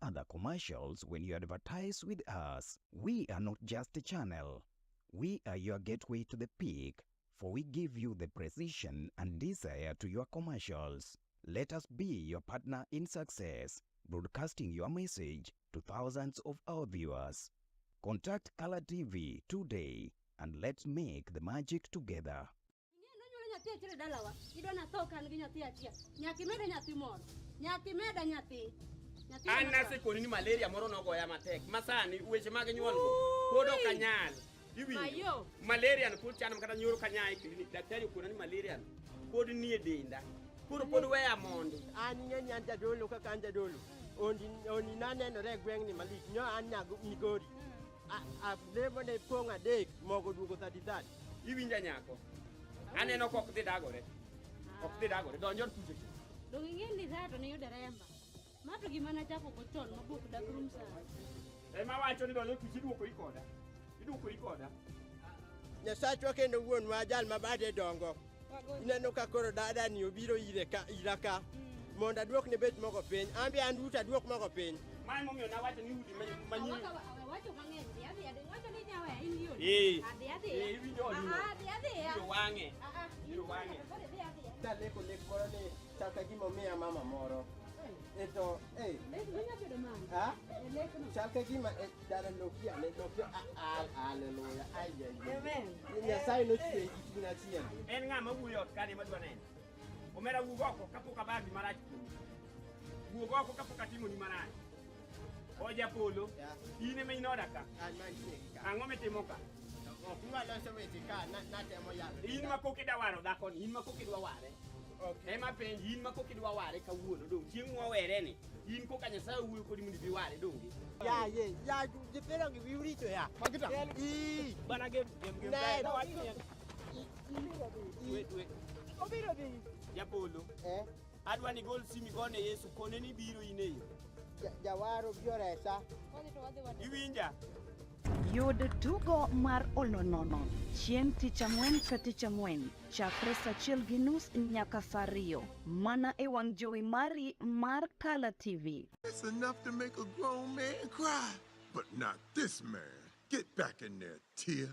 other commercials when you advertise with us. We are not just a channel. We are your gateway to the peak, for we give you the precision and desire to your commercials. Let us be your partner in success, broadcasting your message to thousands of our viewers. Contact Color TV today and let's make the magic together. Nonyuolo nyathi achiel e dalawa, idwa natho ka an gi nyathi achiel. Nyaka imeda nyathi moro. Nyaka imeda nyathi. Nyathi An ema nasekoni ni malaria moro nogoya matek ma sani weche mag nyuol go pod ok anyal. Iwinjo? Mayo. Malaria no pod chando kata nyoro kanya e klinik daktari okona ni malaria no pod nie denda. Koro pod weya mondi. An ing'e ni an jadolo kaka an jadolo. Ondi oni nanenore e gweng'ni malich. Nyo an nyago Migori. Alemo ne pong' adek mogo duogo 33. Iwinja nyako? Aneno kok dhi dagore. Ok dhi dagore. Donj od kucho cha. Donge ing'e ni raha to niyudo remba. Ma to gima nachako go chon ma bok dak rum sani. Ema wacho ni donj od kucho iduokori koda. Iduokori koda. Nyasachwa kendo wuonwa jal ma bade dongo. Ineno ka koro dada ni obiro ire ka ira ka. Mondo aduok ne bet moko piny. An be an duto aduok moko piny. Ma emomiyo nawacho ni udi manyiri. Wacho mang'eny, dhi adhiya, wacho ni nyaweya in gi odi. Eh. Adhi adhiya. Eh, iwinjo odi no. Ah, Adhi adhiya. Ibiro wang'e. Ah, ah, in Ibiro wang'e. koro idhi adhiya. Naleko lek moro ni chal ka gima omiya mama moro. E to eh Lek no nyalo bedo mane? ha? E lek no. Chal ka gima eh, dada loki ane loki ah ah haleluya. Ai ai. Amen. Nyasaye nochweyi gi chuny achiel. En ng'a ma wuoyo ot kani madwa neno? Omera wuog oko kapok abagi marach kuomi. Wuog oko kapok atimoni marach. Oja polo, Ya. in ema in oda ka. An mantie gi ka. Ang'o mitimo ka? Ok nwaloso weche ka natemo yalo. In ma pok idwa waro dhakoni, in ma pok idwa ware. Ok. Ema penji, in ma pok idwa ware kawuono dong' chieng' mwawere ni, in koka Nyasaye owuoyo kodi mondo ibi ware donge? Ya ye, ya nyithindo gi wiu richo ya. Magita. Ii. Bana gem gem gem. Ne. Dwe dwe. Obiro dhi. Japolo, Eh, adwa ni gol simi gone Yesu kone ni biro in e yo. jawaro biro resa. Wadhi to wadhi wadhi. Iwinja? Yud tugo mar olonono chieng' tich ang'wen ka tich ang'wen chakre saa 1:30 nyaka saa 2 mana e wang' jowi mari mar Kala TV. It's enough to make a grown man cry, but not this man. Get back in there, Tia.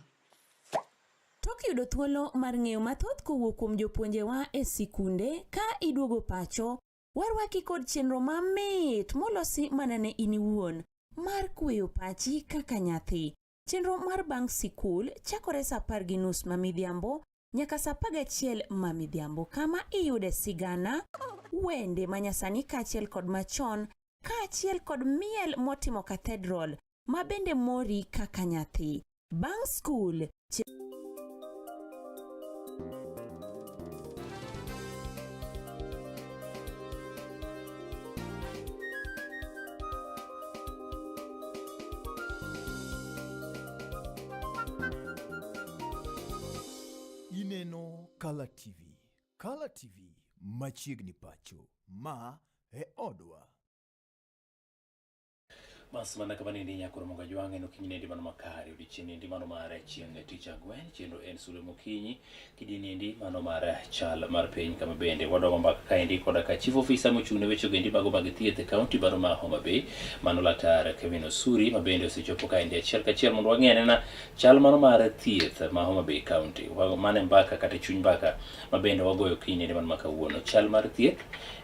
Tok yudo thuolo mar ng'eyo mathoth kowuok kuom jopuonjewa e sikunde ka iduogo pacho, warwaki kod chenro mamit molosi mana ne in iwuon mar kweyo pachi kaka nyathi. Chenro mar bang' sikul chakore saa 10:30 ma midhiambo nyaka saa 11 ma midhiambo kama iyude sigana, wende manyasani kaachiel kod machon kaachiel kod miel motimo cathedral ma bende mori kaka nyathi. Bang' skul, Ineno Kala TV. Kala TV machiegni pacho. Ma e odwa. Bas mana kama nindi nyakoro moga jwang'e no kinyi nendi mano makare odiochieng' nendi mano mar chieng' tich ang'wen chenro en sulwe mokinyi kidi nendi mano mar chal mar piny kama bende wadogo mbaka kaendi koda ka chief officer mochung' ne weche ogendi mago mag thieth e kaunti mano ma Homa Bay mano laktar Kevin Osuri ma bende osechopo kaendi achiel kachiel mondo wang'e anena chal mano mar thieth ma Homa Bay County. Mano e mbaka kata chuny mbaka ma bende wagoyo kiny nendi mano ma kawuono chal mar thieth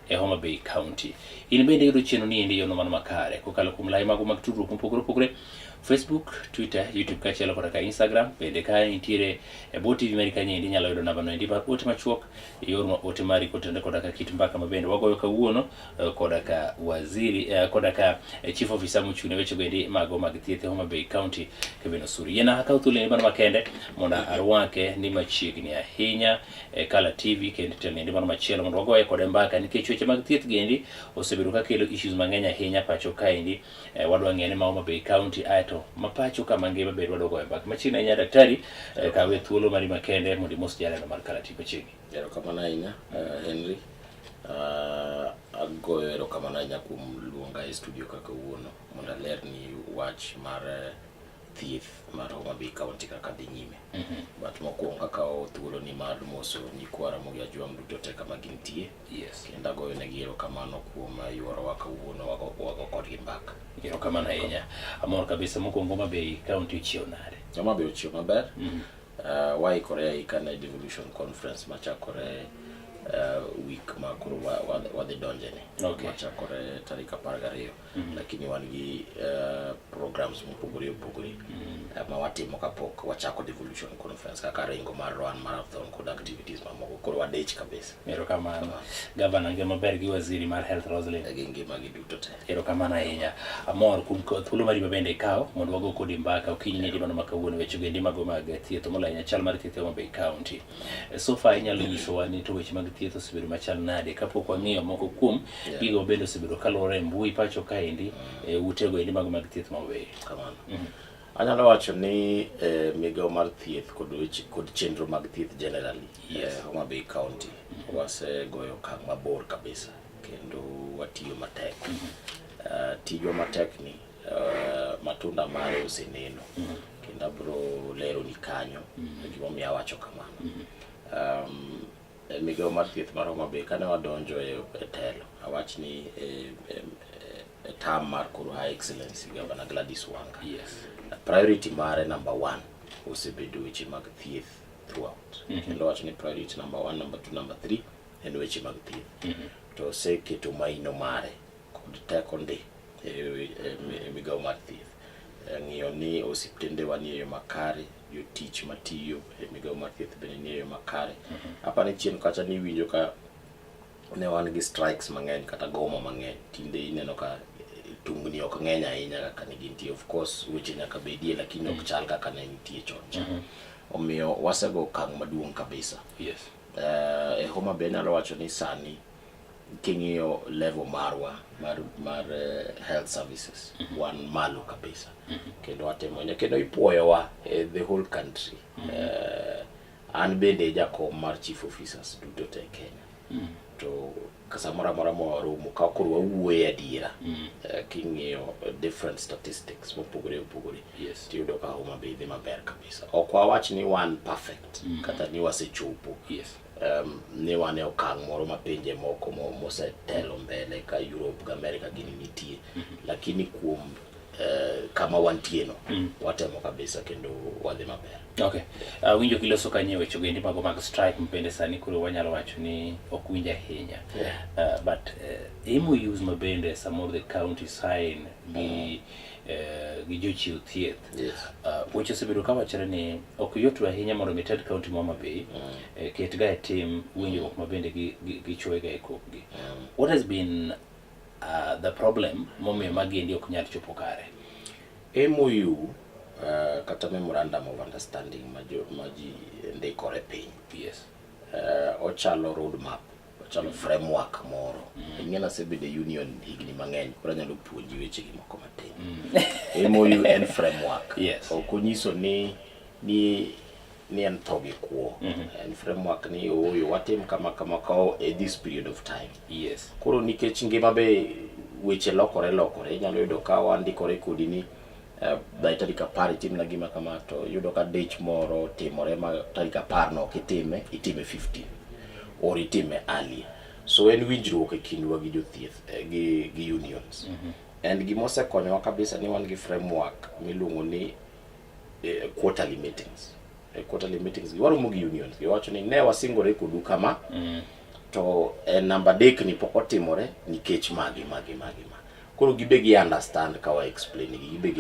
e Homa Bay County. In bende yudo chenro ni endi yono mano makare kokalo kuom lai mago mag tudruok mopogore opogore Facebook, Twitter, YouTube kaachiel koda ka Instagram. Bende ka intiere e bwo TV mari kanyo endi inyalo yudo namba no endi mar ote machuok e yor ma ote mari kotenore koda ka kit mbaka ma bende wagoyo kawuono koda ka waziri koda ka chief officer mochung' ne weche go endi mago mag thieth e Homa Bay County Kevin Osuri. Yiena akaw thuolo endi mano makende mondo arwake ni machiegni ahinya e Kala TV kendo telo endi mano machielo mondo wagoye kode mbaka nikech weche mag thieth gendi osebedo ka kelo issues mang'eny ahinya pacho kaendi. Wadwa ng'eyo ni ma Homa Bay County aeto ma pacho kama ngima bende wadwa goyo mbaka machiegni ahinya. Daktari, kawe thuolo mari makende mondo imos janeno mar Kala TV machiegni. Erokamano ahinya Henry. Agoyo erokamano ahinya kuom luonga e studio ka kawuono mondo alerni wach mar thieth mar Homa Bay County kaka dhi nyime. But mokwongo akawo thuolo ni mar moso nyikwa Ramogi Ajwang' duto te kama gintie. Kendo agoyo negi erokamano kuom yuorowa kawuono wago kodgi mbaka. Erokamano ahinya. Amor kabisa mokwongo Homa Bay County ochiew nade? Homa Bay ochiew maber. Waikore aika ne devolution conference machakore week ma koro wadhi donjeni. Machakore tarik 12. Lakini wan gi programs mopogore opogore ma watimo kapok wachako devolution conference kaka ringo mar Roan Marathon kod activities mamoko. Koro wadich kabisa. Erokamano. Gavana ngima maber gi waziri mar Health Roslyn. Gi ngima gi duto te. Erokamano ahinya. Amor kuom thuolo mari mabende ikawo mondo wago kodi mbaka okinyi ni mano ma kawuono weche goendi mago mag thieth moloyo ahinya chal mar thieth e Homa Bay County. So far inyalo nyisowa ni to weche mag thieth osebedo machal nade kapok wang'iyo moko kuom gigo bende osebedo kaluwore e mbui pacho kaendi e utego endi mago mag thieth ma Homa Bay. Kamano. Anyalo wacho ni migawo mar thieth kod weche kod chenro mag thieth generally Homa Bay County wasegoyo okang' mabor kabisa kendo watiyo matek. Tijwa matek ni matunda mare oseneno kendo abro lero ni kanyo gimomiyo awacho kamano. Migawo mar thieth mar Homa Bay kane wadonjo e telo awach ni e term mar koro Her Excellency Governor Gladys Wanga. Priority mare number 1 osebedo weche mag thieth throughout. Kendo wacho ni priority number 1, number 2, number 3 en weche mag thieth. To oseketo maino mare kod teko ndi e migawo mar thieth. Ng'iyo ni osiptendewa ni e yo makare, jotich matiyo e migawo mar thieth bende ni e yo makare. Apani chien kacha niwinjo ka ne wan gi strikes mang'eny kata gomo mang'eny. Tinde ineno ka tungni ok ng'eny ahinya kaka ne gintie. Of course weche nyaka bedie lakini ok chal kaka ne nitie chon cha. Omiyo wasego okang' maduong' kabisa. E Homa Bay anyalo wacho ni sani king'iyo level marwa mar health services wan malo kabisa. Kendo watemo kendo ipuoyowa the whole country. An bende jakom mar chief officers duto te Kenya. To samoro amora ma waromo ka koro wawuoye adiera king'iyo different statistics mopogore opogore tiyudo ka Homa Bay dhi maber kabisa. Ok wawach ni wan perfect kata ni wasechopo. Ni wan e okang' moro ma pinje moko mosetelo mbele ka Europe gi America gini nitie. Lakini kuom kama wantie no watemo kabisa kendo wadhi maber. Okay. Winjo kiloso kanyo weche goendi mago mag strike bende sani koro wanyalo wacho ni ok winj ahinya. But MOUs ma bende samoro the county sign gi gi jochiw thieth. Weche osebedo ka wachore ni ok yot ahinya mondo mi ted county ma Homa Bay ket ga e tim winjruok ma bende gichuoyo ga e kokgi. What has been the problem momiyo magi endi ok nyal chopo kare? MOU kata memorandum of understanding ma ji ndikore piny. Ochalo road map, ochalo framework moro. Ing'e nasebedo e union higni mang'eny, koro anyalo puonji weche gi moko matin. MOU en framework. Ok onyiso ni en tho gi kuo. En framework ni ooyo watim kama kama ka e this period of time. Koro nikech ngima be weche lokore lokore, inyalo yudo ka wandikore kodi ni by tarik 10 itimna gima kama, to yudo ka dich moro timore ma tarik 10 no ok itime, itime 15 or itime earlier. So en winjruok e kindwa gi jothieth gi unions. And gima osekonyowa kabisa ni wan gi framework miluongo ni quarterly meetings. Quarterly meetings gi waromo gi unions, giwacho ni ne wasingore kodu kama, to namba 3 ni pok otimore nikech magi magi magi ma. Koro gibe gi understand ka wa explain gi, gibe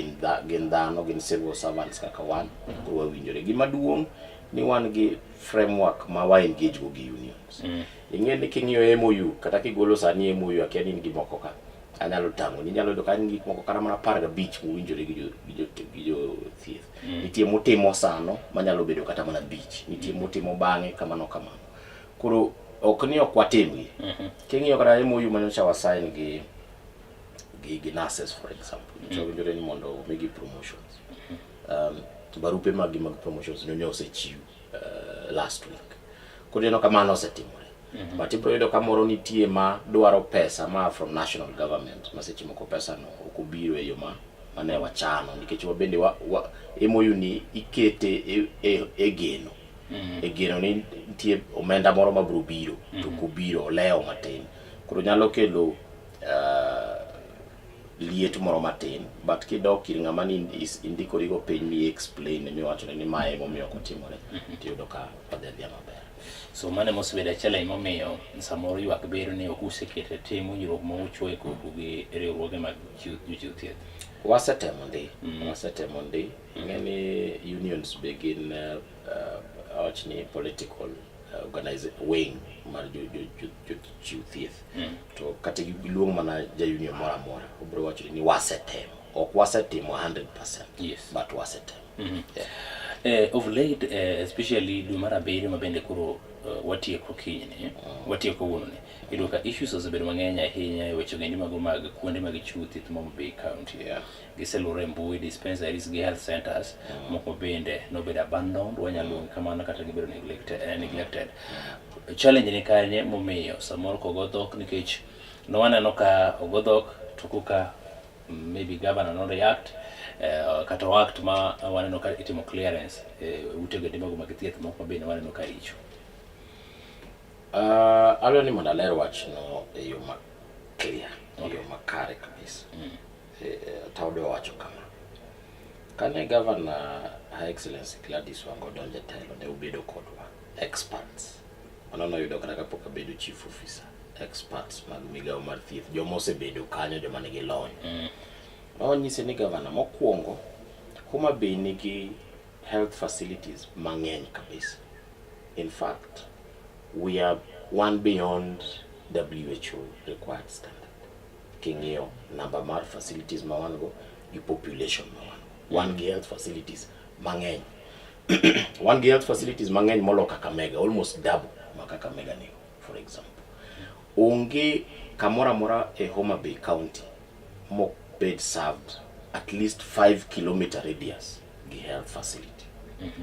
gin dhano, gin civil servants kaka wan, koro wawinjore. Gima duong' ni wan gi framework ma wa engage go gi unions. Ing'e ni king'iyo MOU kata kigolo sani MOU akia ni in gi moko ka anyalo tang'o ni inyalo yudo ka in gik moko kata mana 15 mowinjore gi jo thieth. Nitie motimo sano manyalo bedo kata mana 5, nitie motimo bang'e kamano kamano. Koro ok ni ok watimgi. King'iyo kata MOU manyocha wa sign gi nurses for example, nyocha winjore ni mondo omigi promotions. Barupe mag gi mag promotions nyocha osechiw last week. Koro ineno ka mano osetimore. But ibiro yudo ka moro nitie ma dwaro pesa ma from national government, ma seche moko pesa no ok obiro e yo ma mane wachano, nikech wabende wa MOU ni ikete e geno. E geno ni nitie omenda moro mabiro biro, to ok obiro, olewo matin. Koro nyalo kelo liet moro matin, but kidok ir ng'ama ni indikorigo piny mi explain miwachone ni mae emomiyo ok otimore, tiyudo ka odhi adhiya maber. So mano emosebedo achiel emomiyo samoro ywak bedo ni ok useketo e tim winjruok ma uchuoyo e koku gi riwruoge mag jochiw thieth. Wasetemo ndi, wasetemo ndi. Ing'e ni unions be gin awach ni political wing mar jochiw thieth. To kata giluong mana ja union moro amora, obiro wacho ni wasetemo. Ok wasetimo 100%, but wasetemo. Yeah. Of late, especially dwe mar abiriyo ma bende koro watieko kinyni, watieko kawuononi, iyudo ka issues osebedo mang'eny ahinya e weche gendi mago mag kuonde mag chiwo thieth ma Homa Bay County. Giselure e mbui, dispensaries gi health centers moko bende nobedo abandoned, wanyalo luongo kamano, kata gibedo neglected. Challenge ni kanye momiyo samoro kogo dhok, nikech nwaneno ka ogo dhok to koka maybe governor no react kata o act ma waneno ka itimo clearance ute gendi mago mag thieth moko bende waneno ka richo. Adwa ni mondo aler wachno e yo ma clear, e yo makare kabisa. To adwa wacho kama. Kane Governor Her Excellency Gladys Wanga odonjo e telo, ne obedo kodwa experts. Mano noyudo kata kapok abedo chief officer. Experts mag migawo mar thieth, joma osebedo kanyo, joma nigi lony. Nonyise ni governor, mokwongo Homa Bay nigi health facilities mang'eny kabisa. In fact, we are one beyond WHO required standard. King'iyo number mar facilities ma wan go gi population ma wan go. Wan gi health facilities mang'eny. Wan gi health facilities mang'eny molo Kakamega, almost double ma Kakamega nigo, for example. Onge kamoro amora e Homa Bay County mok bed served at least 5 kilometer radius gi health facility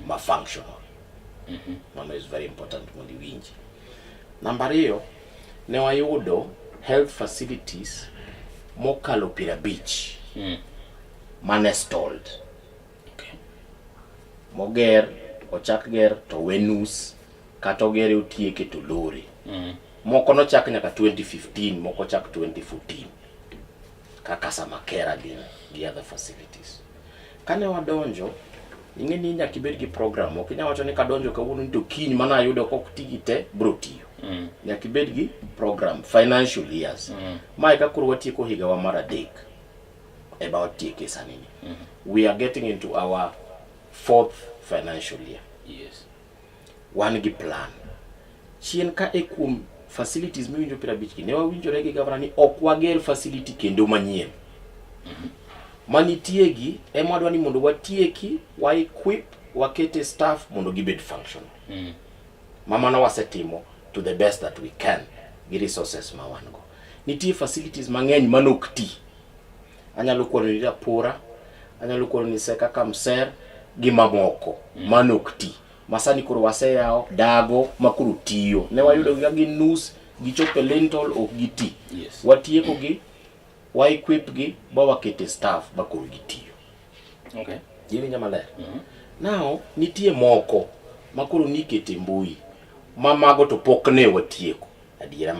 ma functional. Mano is very important mondo iwinji. Namba ariyo, ne wayudo health facilities mokalo 50 mane stalled. Moger, ochak ger to we nus, kata ogere otieke to lore. Moko nochak nyaka 2015, moko chak 2014. Kaka Samakera gin gi other facilities. Kane wadonjo, ing'e ni nyaka ibed gi program. Ok inyal wacho ni kadonjo kawuono ni to kiny mana ayudo kok tigi te bro tiyo. Nyaka ibed gi program, financial years. Mae ka koro watieko higawa mar adek ema watieke sani ni. We are getting into our fourth financial year. Wan gi plan. Chien ka e kuom facilities miwinjo 50 gi, ne wawinjore gi governor ni ok wager facility kendo manyien. Manitie gi ema wadwa ni mondo watieki, wa equip, wakete staff mondo gibed functional. Ma mano wasetimo to the best that we can gi resources ma wan go. Nitie facilities mang'eny manok ti. Anyalo kwano ni Rapura, anyalo kwano ni Seka Kamser gi mamoko manok ti. Masani koro waseyawo dago ma koro tiyo. Ne wayudo gi ka gin nus, gichopo e lintel ok giti. Watieko gi, wa equip gi, ba wakete staff ba koro gitiyo. Iwinjo maler? Now, nitie moko ma koro nikete mbui, ma mago to pok ne watieko. Adiera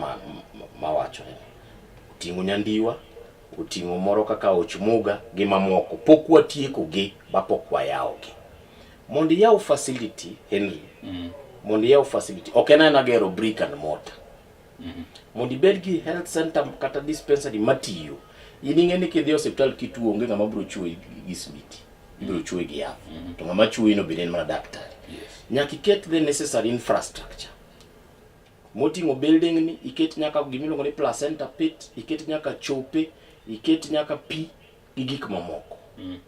ma wachore. Oting'o Nyandiwa, oting'o moro kaka Ochmuga gi mamoko. Pok watieko gi ba pok wayawo gi. Mondo iyaw facility, Henry, mondo iyaw facility, ok en aena gero brick and mortar. Mondo ibed gi health center kata dispensary matiyo, in ing'e ni kidhi e osiptal kituo onge ng'ama biro chuoyi gi smiti, ibiro chuoyi gi yath. To ng'ama chuoyi no bende en mana daktari. Nyaka iket the necessary infrastructure. Moting'o building ni, iket nyaka gimiluongo ni placenta pit, iket nyaka chope, iket nyaka pi gi gik mamoko.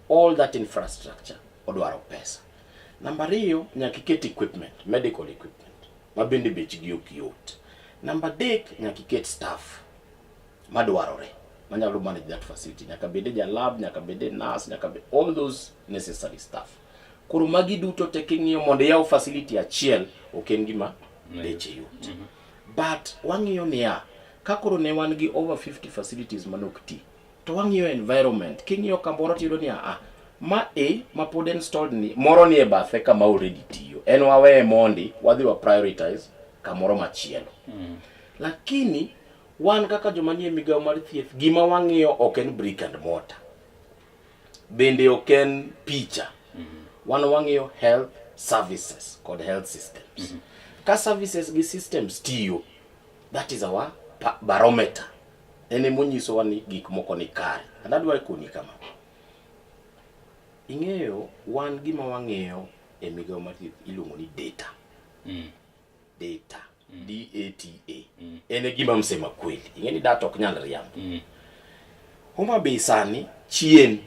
All that infrastructure odwaro pesa. Namba ariyo, nyaka iket equipment, medical equipment, ma bende bechgi ok yot. Namba adek, nyaka iket staff madwarore manyalo manage that facility. Nyaka bede ja lab, nyaka bede nurse, nyaka bede all those necessary staff. Koro magi duto te king'iyo mondo iyaw facility achiel, ok en gima beche yot. But wang'iyo niya, ka koro ne wan gi over 50 facilities manok ti, to wang'iyo environment. King'iyo kamoro tiyudo ni ah, ma e ma pod installed ni moro ni e bathe kama already tiyo. En waweye mondi, wadhi wa prioritize kamoro machielo. Lakini Wan kaka joma nie migawo mar thieth, gima wang'iyo ok en brick and mortar. Bende ok en picha. Wan wang'iyo health services kod health systems. Ka services gi systems tiyo, that is our barometer. En emonyisowa ni gik moko ni kare. And adwa koni kama. Ing'eyo wan gima wang'iyo e migawo mar thieth iluongo ni data. Data. D-A-T-A. En e gima msema kweli. Ing'e ni data ok nyal riambo. Homa Bay sani chien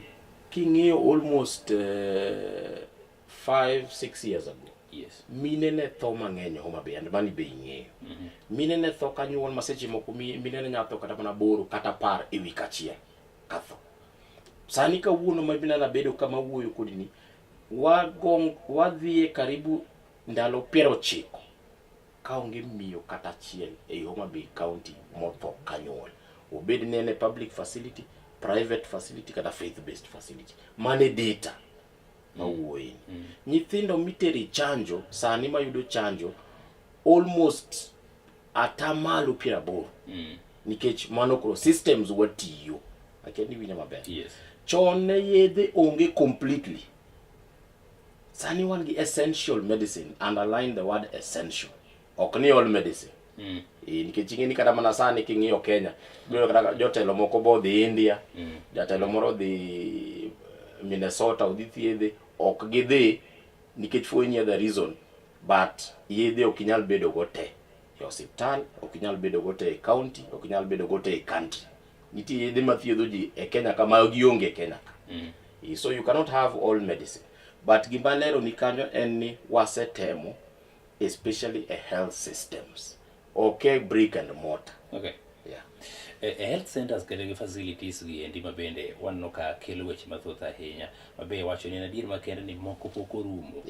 king'iyo almost 5-6 years ago mine ne tho mang'eny e Homa Bay and mani be ing'eyo. Mine ne tho kanyuol ma seche moko mine ne nyalo tho kata mana 8 kata 10 e wik achiel ka tho. Sani kawuono ma binana bedo kama wuoyo kodi ni wagong wadhi e karibu ndalo 90 kaonge miyo kata achiel ei Homa Bay County motho kanyuol. Obed ni en e public facility, private facility kata faith based facility. Mano e data mawuoye ni. Nyithindo mitere chanjo sani mayudo chanjo almost 80%. Nikech mano koro systems watiyo. Akia ni winjo maber. Yes. Chon ne yedhe onge completely. Sani wan gi essential medicine, underline the word essential. Ok ni all medicine. Nikech ing'e ni kata mana sani king'iyo Kenya, ibiro kata jotelo moko bo dhi India, jatelo moro dhi Minnesota odhi thiedhe, ok gidhi nikech for any other reason, but yedhe ok inyal bedo go te e osiptal, ok inyal bedo go te e county, ok inyal bedo go te e country. Nitie yedhe mathiedho ji e Kenya ka ma gionge e Kenya ka. So you cannot have all medicine. But gima lero ni kanyo en ni wasetemo especially e health systems. Ok brick and mortar. Yeah. E health centers kendo gi facilities gi endi ma bende waneno ka kelo weche mathoth ahinya ma be wacho ni en adier makende ni moko pok orumo.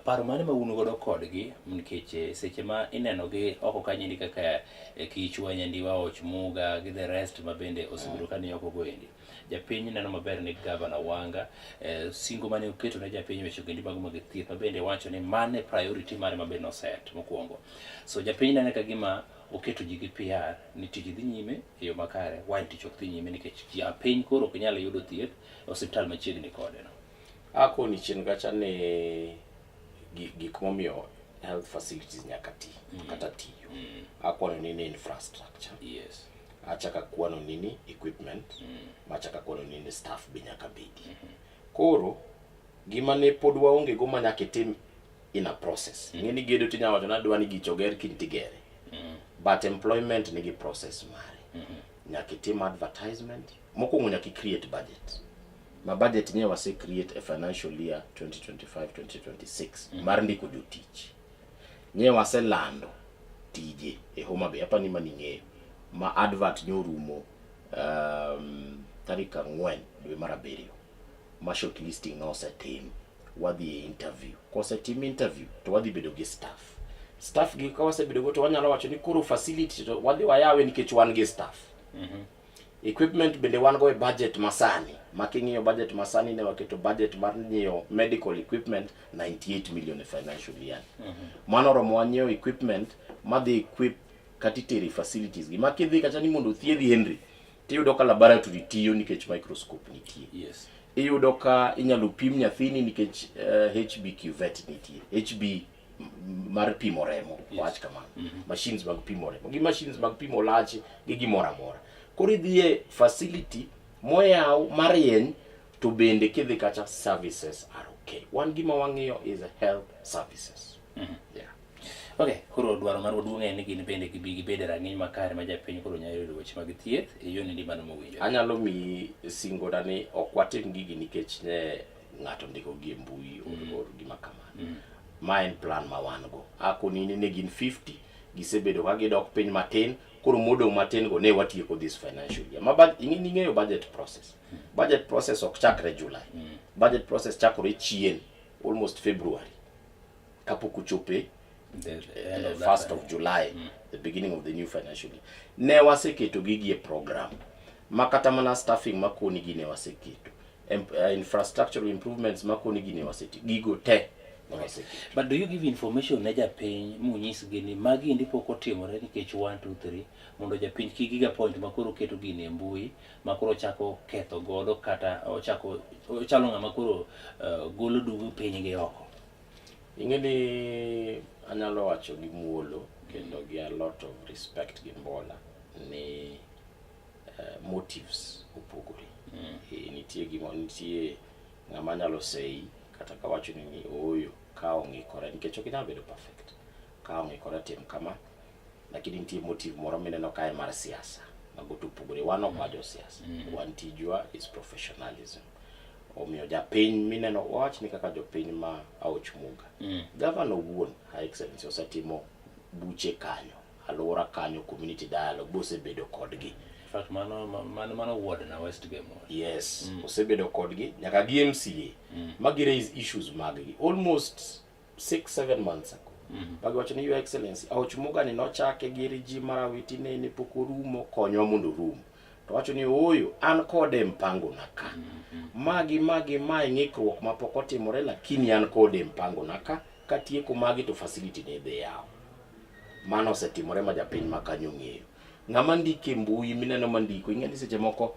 Paro mane ma un godo kodgi nikech seche ma ineno gi oko kanyo endi kaka Kichwa, Nyandiwa, Och Muga gi the rest ma bende osebedo ka ni oko go endi. Japiny neno maber ni Gavana Wanga singo mane oketo ne japiny weche endi mag thieth ma bende wacho ni mane priority mare ma bende noset mokwongo. So japiny nene ka gima oketo ji gi PR ni tich dhi nyime e yo makare while tich ok dhi nyime nikech japiny koro ok nyal yudo thieth e osiptal machiegni kode no. Akoni chien kacha ni gik momiyo health facilities nyaka ti kata tiyo. Akwano ni infrastructure. Achako akwano ni equipment. Machako akwano ni staff be nyaka bedi. Koro gima ne pod waonge go ma nyaka itim in a process. Ing'e ni gedo tinya wacho ni adwa ni gicha oger kiny tigere. But employment nigi process mare. Nyaka itim advertisement. Mokwongo nyaka i create budget. Ma budget nye wase create e financial year 2025-2026 mar ndiko jotich. Nye waselando tije e Homa Bay, apa ni mani ing'eyo. Ma advert nyorumo tarik 4 dwe mar 7 ma shortlisting nosetim. Wadhi e interview. Kosetim interview to wadhi bedo gi staff. Staff gi ka wasebedo go to wanyalo wacho ni koro facility to wadhi wayawe nikech wan gi staff. Equipment bende wan go e budget masani. Ma king'iyo budget masani ne waketo budget mar nyiewo medical equipment 98 million e financial year. Mano oromo nyiewo equipment madhi equip kata itere facilities gi. Ma kidhi kacha ni mondo othiedhi Henry, tiyudo ka laboratory tiyo nikech microscope nitie. Iyudo ka inyalo pim nyathini nikech HB cuvette nitie. HB mar pimo remo, wach kamano. Machines mag pimo remo, gi machines mag pimo lach gi gimoro amora. Koro idhi e facility moyaw marieny to bende kidhi kacha services are okay. Wan gima wang'iyo is health services. Yeah. Okay, koro dwaro marwa duong' en ni gin bende gibi gibed e rang'iny makare ma japiny koro nyalo yudo weche mag thieth e yo nendi mano mowinjore. Anyalo miyi singo na ni ok watim gigi nikech ne ng'ato ndiko gi e mbui or gima kamano. Ma en plan ma wan go. Akoni ni ne gin 50, gisebedo ka gidok piny matin, koro modong' matin go ne watieko this financial year. Ma ing'e ni ing'eyo budget process. Budget process ok chakre July. Budget process chakore chien, almost February. Kapok ochope The end of that first of July, the beginning of the new financial year. Ne waseketo gigi e program. Ma kata mana staffing makoni gi ne waseketo. Infrastructural improvements makoni gi ne waseketo. Gigo te. Mawaseketo. But do you give information ne japiny munyisgi ni magi endi pok otimore nikech 1 2 3, mondo japiny kik giga point ma koro keto gini e mbui, ma koro ochako ketho godo, kata ochako ochalo ng'ama koro golo dugo piny gi oko? Ing'e ni anyalo wacho gi muolo kendo gi a lot of respect gi mbola ni motives opogore. Nitie gima, nitie ng'ama nyalo sei kata kawacho ni ooyo ka ong'ikore, nikech ok inyal bedo perfect, ka ong'ikore tim kama, lakini nitie motive moro mineno kae mar siasa, mago to opogore. Wan ok wajo siasa. Wan tijwa is professionalism. Omiyo japiny mineno, wawach ni kaka jopiny ma Aoch Muga, Governor owuon, Her Excellency, osetimo buche kanyo, alwora kanyo, community dialogue bosebedo kodgi. In fact, mano ward na West Game ward. Yes, osebedo kodgi nyaka gi MCA ma gi raise issues mag-gi almost 6-7 months ago. Magiwacho ni, "Your Excellency, Aoch Muga ni nochake gi regime mar Awiti nene pok orumo, konywa mondo orum." To wacho ni ooyo, an kode e mpango na ka. Magi magi mae ng'ikruok mapok otimore, lakini an kode e mpango na ka, katieko magi to facility ne dhi yawo. Mano osetimore ma japiny ma kanyo ong'eyo. Ng'ama ndiko e mbui mineno mandiko, ing'e ni seche moko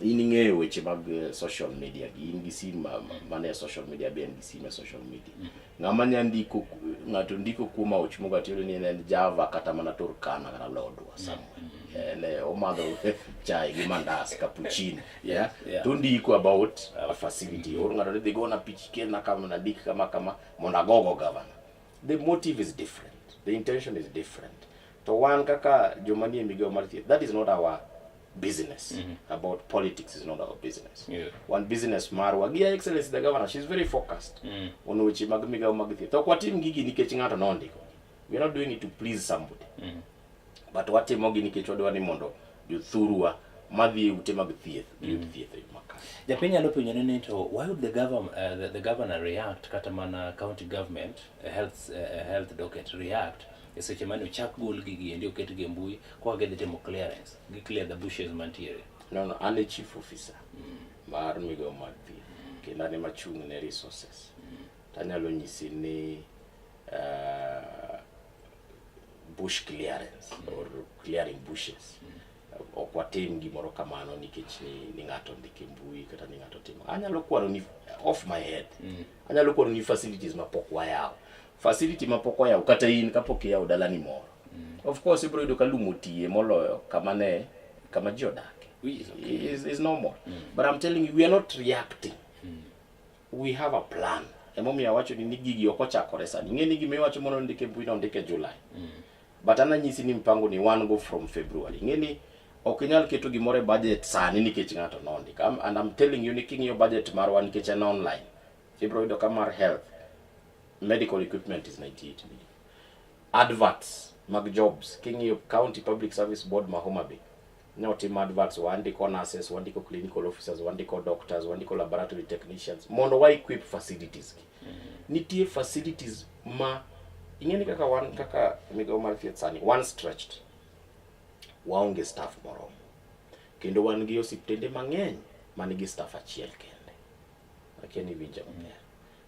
in ing'eyo weche mag social media gi, in gi sim mane e social media, be en gi sim e social media. Ng'ama nya ndiko, ng'ato ndiko kuom Aoch Muga, tiyudo ni en Java kata mana Turkana kata Lodwar somewhere. En omadho chai gi mandas, cappuccino. Yeah? To ndiko about a facility. Or ng'ato ni dhi gona picha, kelna kama, nandik kama kama mondo agogo governor. The motive is different. The intention is different. To wan kaka joma nie migawo mar thieth, that is not our business. About politics is not our business. Wan business marwa gi Her Excellency the Governor, she's very focused on weche mag migawo mag thieth. Ok watim gigi nikech ng'ato nondiko. We are not doing it to please somebody. But watimo gi nikech wadwa ni mondo jothurwa madhi e ute mag thieth giyud thieth e yo makare. Japiny nyalo penjore ni to why would the governor react, kata mana county government health docket react e seche mane ochak gol gigi endi oketgi e mbui koka gidhi timo clearance, gi clear the bushes mantiere? No, an e chief officer mar migawo mar thieth kendo an ema chung' ne resources. Tanyalo nyisi ni bush clearance or clearing bushes, ok watim gimoro kamano nikech ni ng'ato ndiko e mbui kata ni ng'ato timo. Anyalo kwano ni off my head. Anyalo kwano ni facilities mapok wayawo. Facility mapok wayawo, kata in kapok iyawo dalani moro. Of course ibiro yudo ka lum otiye moloyo kama ne kama ji odake. Which is okay. Is normal. But I'm telling you, we are not reacting. We have a plan. Emomiyo awacho ni gigi ok ochakore sani. Ing'e ni gima iwacho mondo ndike e mbui no ondike July. But an anyisi ni mpango ni wan go from February. Ing'e ni ok inyal keto gimoro e budget sani nikech ng'ato nondiko. And I'm telling you ni king'iyo budget marwa, nikech en online, ibiro yudo ka mar health, medical equipment is 98 million. Adverts mag jobs, king'iyo County Public Service Board ma Homa Bay, ne otim adverts, wandiko nurses, wandiko clinical officers, wandiko doctors, wandiko laboratory technicians mondo wa equip facilities gi. Nitie facilities ma ing'e ni kaka wan kaka migawo mar thieth sani wan stretched, waonge staff moromo, kendo wan gi osiptende mang'eny man gi staff achiel kende. Akia ni iwinja maber.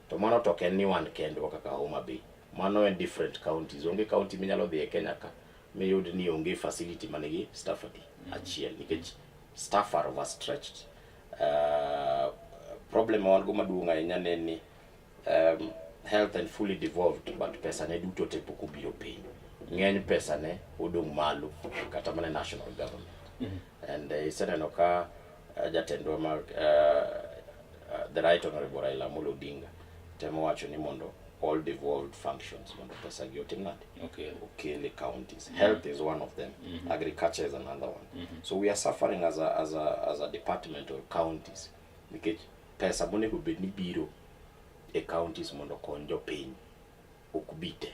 To mano to ok en ni wan kendwa kaka Homa Bay, mano en different counties. Onge county minyalo dhi e Kenya ka miyud ni onge facility manigi staff adi achiel, nikech staff are overstretched. Problem ma wan go maduong' ahinya ne ni health and fully devolved, but pesa ne duto te pok obiro piny. Ng'eny pesa ne odong' malo kata mana national government. And iseneno ka jatendwa ma the Right Honorable Raila Amolo Odinga temo wacho ni mondo all devolved functions mondo pesa gi otim nade? Okel e counties. Health is one of them. Agriculture is another one. So we are suffering as a department or counties nikech pesa monego bed ni biro e counties mondo okony jopiny ok bi te.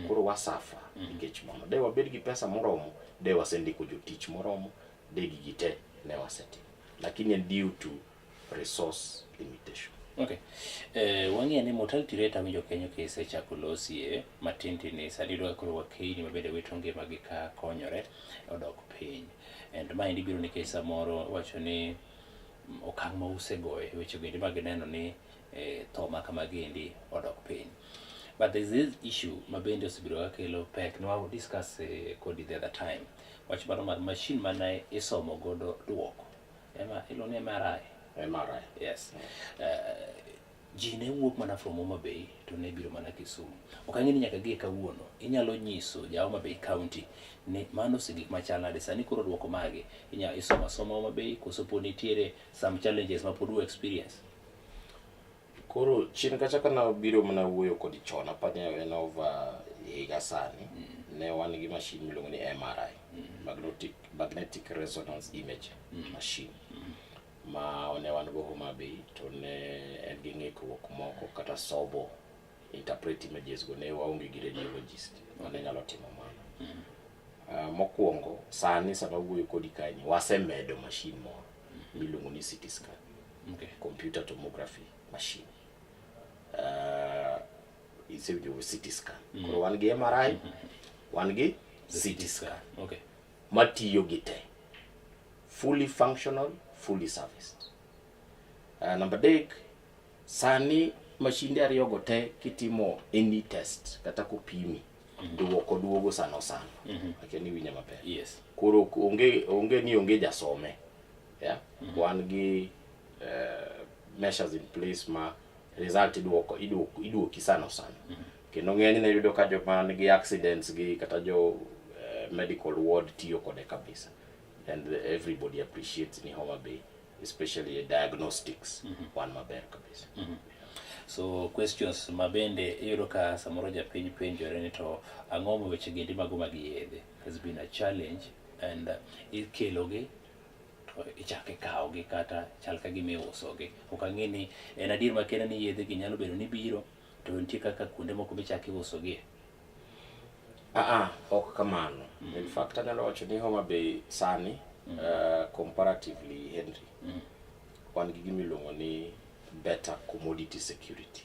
Koro wasuffer nikech mano. De wabed gi pesa moromo, de wasendiko jotich moromo, de gigi te ne wasetimo, lakini en due to resource limitation. Okay. Wang'eyo ni mortality rate, awinjo kenyo kisechako losie matin tin, sani iyudo ka koro wakeyni mabende wito ngimagi ka konyore odok piny. And maendi biro nikech samoro wacho ni Okang' ma usegoyo e weche goendi mag neno ni tho ma kamagi endi odok piny. But there's this issue ma bende osebedo ka kelo pek ne wa discuss kodi the other time. Wach mano mar machine mane isomo godo duoko. Ema iluongo ni MRI. MRI. Yes. Ji ne wuok mana from Homa Bay to ne biro mana Kisumu. Ok ang'e ni nyaka gie kawuono inyalo nyiso ja Homa Bay County ni mano osegik machal nade sani koro duoko mage inya isomo asoma Homa Bay koso pod nitiere some challenges ma pod u experience. Koro chien kacha kana biro mana wuoyo kodi chon apani en over higa sani ne wan gi machine miluongo ni MRI, magnetic resonance image machine ma ne wan go Homa Bay to ne en gi ng'ikruok moko kata sobo interpret images go ne waonge gi radiologist mane nyalo timo mano. Mokwongo sani sama wuoyo kodi kae ni wasemedo machine moro miluongo ni CT scan. Computer tomography machine. Isewinjo CT scan. Koro wan gi MRI, wan gi CT scan. Matiyo gi te. Fully functional, fully serviced. Namba adek, sani mashinde ariyo go te kitimo any test kata kopimi duoko duogo sano sano. Akia ni iwinja maber. Yes. Koro onge ni onge jasome. Yeah? Wan gi measures in place ma result iduoko iduoki sano sano. Kendo ng'enyne yudo ka joma nigi accidents gi kata jo medical ward tiyo kode kabisa. And everybody appreciates ni Homa Bay, especially diagnostics, wan maber kabisa. So questions ma bende iyudo ka samoro japiny penjore ni to ang'o ma weche gendi mago mag yedhe has been a challenge and ikelogi to ichako ikawogi kata chal ka gima iusogi. Ok ang'e ni en adier makende ni yedhe gi nyalo bedo ni biro to nitie kaka kuonde moko michako iusogie. Ok kamano. In fact anyalo wacho ni Homa Bay sani comparatively Henry wan gi gima iluongo ni better commodity security.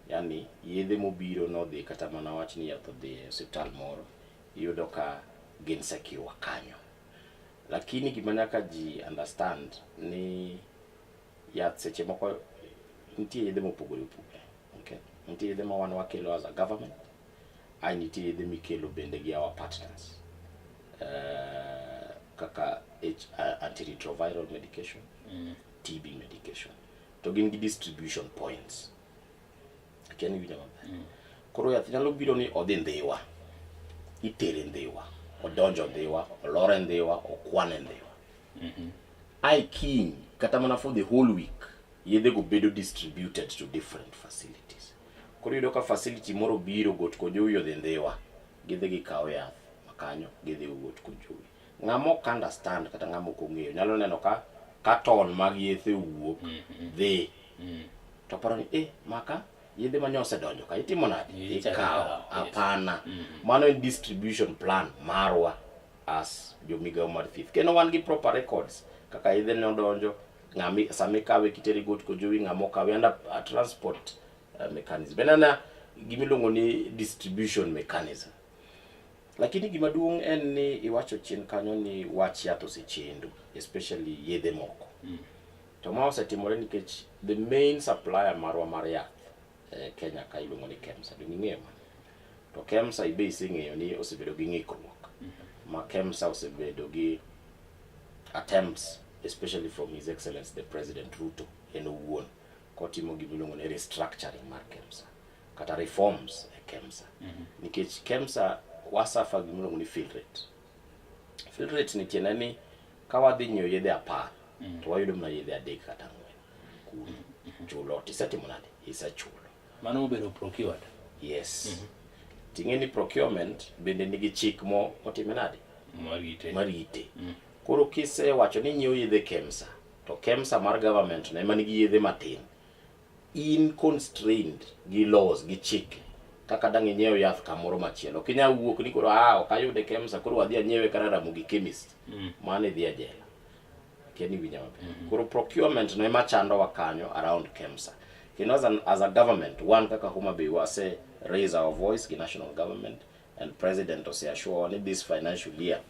Yani yedhe mobiro nodhi kata mana wach ni yath odhi e osiptal moro iyudo ka gin secure kanyo. Lakini gima nyaka ji understand ni yath seche moko nitie yedhe mopogore opogore. Okay? Nitie yedhe ma wan wakelo as a government, ai nitie yedhe mikelo bende gi our partners. Kaka antiretroviral medication, TB medication. To gin gi distribution points. Akia ni iwinja maber. Koro yath nyalo biro ni odhi Ndhiwa, itere Ndhiwa, odonjo Ndhiwa, olore Ndhiwa, okwane Ndhiwa. Ai kiny, kata mana for the whole week, yedhe go bedo distributed to different facilities. Koro iyudo ka facility moro biro Got Kojowi odhi Ndhiwa, gidhi gikawo yath makanyo, gidhi go Got Kojowi. Ng'ama ok understand kata ng'ama ok ong'eyo nyalo neno ka carton mag yedhe owuok dhi. To paro ni maka yedhe mane osedonjo ka itimo nade? Ikawo. Hapana. Mano en distribution plan marwa as jomigawo mar thieth. Kendo wan gi proper records kaka yedhe ne odonjo, ng'ami sama ikawe kitere Got Kojowi ng'ama okawe under a transport mechanism. En ana gimiluongo ni distribution mechanism. Lakini gima duong' en ni iwacho chien kanyo ni wach yath osechendo, especially yedhe moko. To ma osetimore nikech the main supplier marwa mar yath Kenya ka iluongo ni KEMSA, donge ing'eyo mano? To KEMSA ibe iseng'eyo ni osebedo gi ng'ikruok. Ma KEMSA osebedo gi attempts, especially from His Excellency the President Ruto en owuon, kotimo gima iluongo ni restructuring mar KEMSA kata reforms e KEMSA. Nikech KEMSA wasafa gima iluongo ni fill rate. Fill rate ni tiende ni ka wadhi nyiewo yedhe 10 to wayudo mana yedhe 3 kata 4 kuno. Chulo tisetimo nade? Isechulo. Mano obedo procured. Yes. Ting'e ni procurement bende nigi chik mo otime nade? Marite. Marite. Koro kisewacho ni inyiewo yedhe KEMSA, to KEMSA mar government no ema nigi yedhe matin. In constrained gi laws gi chike kaka dang' inyiew yath kamoro machielo. Ok inyal wuok ni koro ok ayude KEMSA koro wadhi anyiewe kara Ramogi chemist. Mano idhi e jela. Kendo iwinja maber. Koro procurement no ema chandowa kanyo around KEMSA. Kendo as a government, wan kaka Homa Bay wase raise our voice gi national government And president ose assure ni this financial year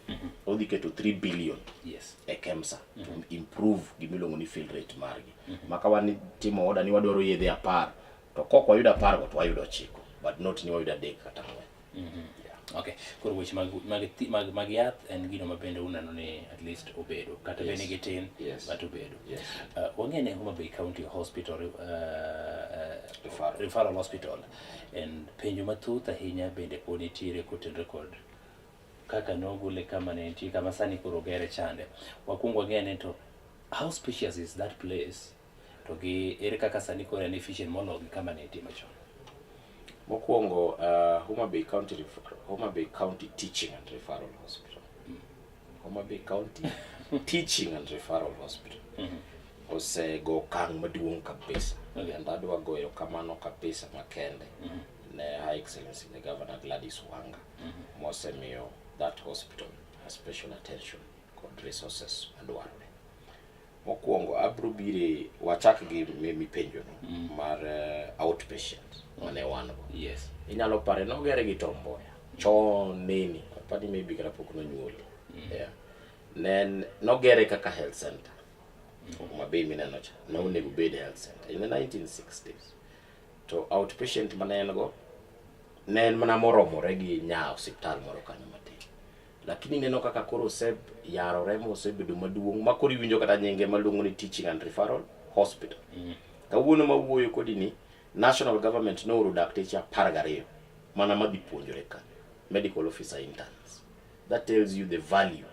odhi keto 3 billion e KEMSA to improve gimiluongo ni fill rate margi. Ma ka wan timo order ni wadwaro yedhe 10, to kok wayudo 10 go to wayudo 9, but not ni wayudo 3 kata 4. Okay, koro weche mag yath en gino ma bende uneno ni at least obedo kata bende gitin, but obedo. Wang'e ni Homa Bay County Hospital, Referral Hospital en penjo mathoth ahinya bende pod nitiere kotenore kod kaka nogole kama ne nitie kama sani koro ogere chande. Wakwongo wang'e ni to how spacious is that place, to gi ere kaka sani koro en efficient moloyo gi kama ne nitie machon? Mokwongo, Homa Bay County Teaching and Referral Hospital. Homa Bay County Teaching and Referral Hospital osego okang' maduong' kabisa. Kendo adwa goyo kamano kabisa makende ne Her Excellency the Governor Gladys Wanga, mosemiyo that hospital a special attention kod resources madwarore. Mokwongo abro bire wachak gi mipenjono mar outpatient mane wan go. Inyalo pare nogere gi Tom Mboya chon nini, apani maybe kata pok nonyuoli. Yeah. Ne en nogere kaka health center. Homa Bay mineno cha nonego bed health center in the 1960s. To outpatient mane en go ne en mana moromore gi nya osiptal moro kanyo matin. Lakini ineno kaka koro oseyarore mosebedo maduong' ma koro iwinjo kata nyinge maluongo ni Teaching and Referral Hospital. Kawuono mawuoyo kodi ni, national government nooro dakteche 12 mana madhi puonjore ka, medical officer interns. That tells you the value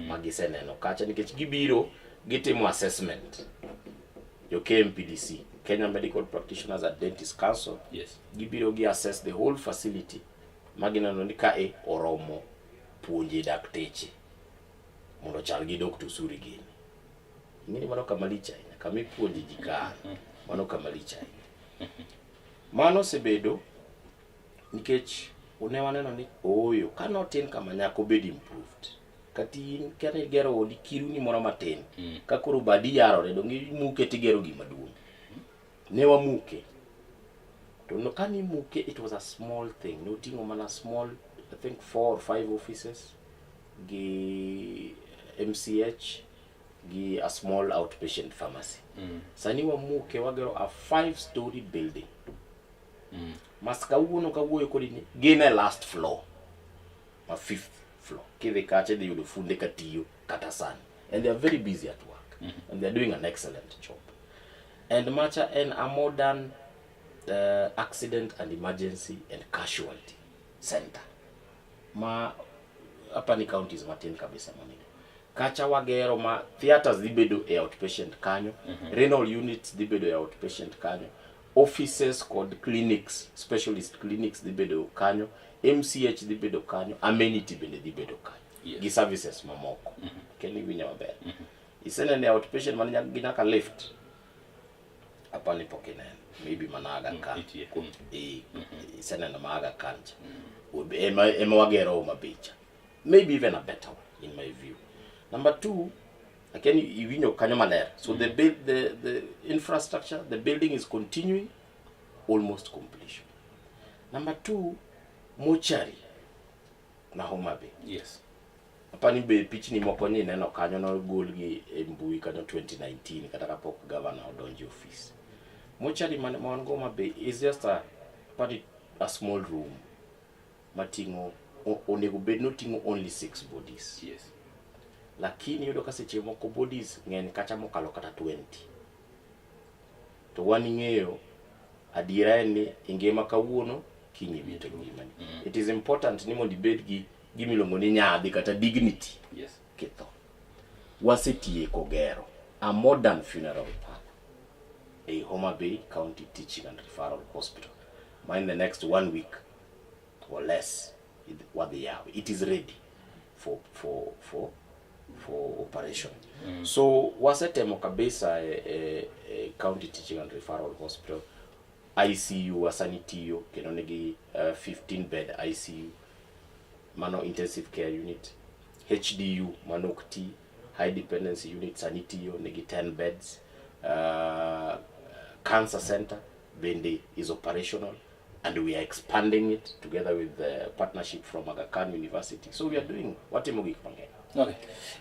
ma giseneno kacha, nikech gibiro gitimo assessment. Jo KMPDC, Kenya Medical Practitioners and Dentists Council, gibiro gi assess the whole facility ma gineno ni kae oromo puonje dakteche mondo ochal gi Dr. Osuri gini. Ing'eni mano kama lich ahinya, kama ipuonje ji ka, mano kama lich ahinya. Mano osebedo nikech ne waneno ni ooyo, ka notin kama nyaka obed improved. Kata in kane igero odi kiruni moro matin, ka koro badi yarore, donge imuke tigero gima duong'. Ne wamuke. To no, kane imuke, it was a small thing. Noting'o mana small, I think 4 or 5 offices, gi MCH, gi a small outpatient pharmacy. Sani wamuke wagero a 5-story building. Mas kawuono kawuoyo kodi ni gin e last floor, ma 5th floor. Kidhi kacha idhi yudo funde katiyo kata sani. And they are very busy at work. And they are doing an excellent job. And macha en a modern accident and emergency and casualty center. Ma hapa ni counties matin kabisa manigi. Kacha wagero ma theaters dhi bedo e outpatient kanyo, renal units dhi bedo e outpatient kanyo, offices kod clinics, specialist clinics dhi bedo kanyo, MCH dhi bedo kanyo, amenity bende dhi bedo kanyo, gi services mamoko. Kendo iwinjo maber. Iseneno e outpatient man gi nyaka lift. Apani pok ineno. Maybe mana Aga Khan. Iseneno ma Aga Khan cha. Ema wagero Homa Bay cha. Maybe even a better one in my view. Number 2, again iwinjo kanyo maler. So the build, the infrastructure, the building is continuing, almost completion. Number 2, mortuary na Homa Bay. Apani be pichni moko ni neno kanyo nogol gi e mbui kanyo 2019 kata kapok governor odonjo e office. Mortuary man wan go Homa Bay is just a apani a small room mating'o onego bed noting'o only 6 bodies. Lakini iyudo ka seche moko bodies ng'eny kacha mokalo kata 20. To wan ing'eyo adiera en ni ingima kawuono kiny iwito ngimani. It is important ni mondo ibed gi gimiluongo ni nyadhi kata dignity. Kitho. Wasetieko gero a modern funeral parlor e Homa Bay County Teaching and Referral Hospital. Ma in the next 1 week or less wadhi yawe. It is ready for operation. So wasetemo kabisa e County Teaching and Referral Hospital. ICU wasani tiyo kendo nigi 15 bed ICU, mano intensive care unit. HDU mano ok ti, high dependency unit sani tiyo nigi 10 beds. Cancer center bende is operational. And we are expanding it together with the partnership from Aga Khan University. So we are doing watimo gik mang'eny. Okay.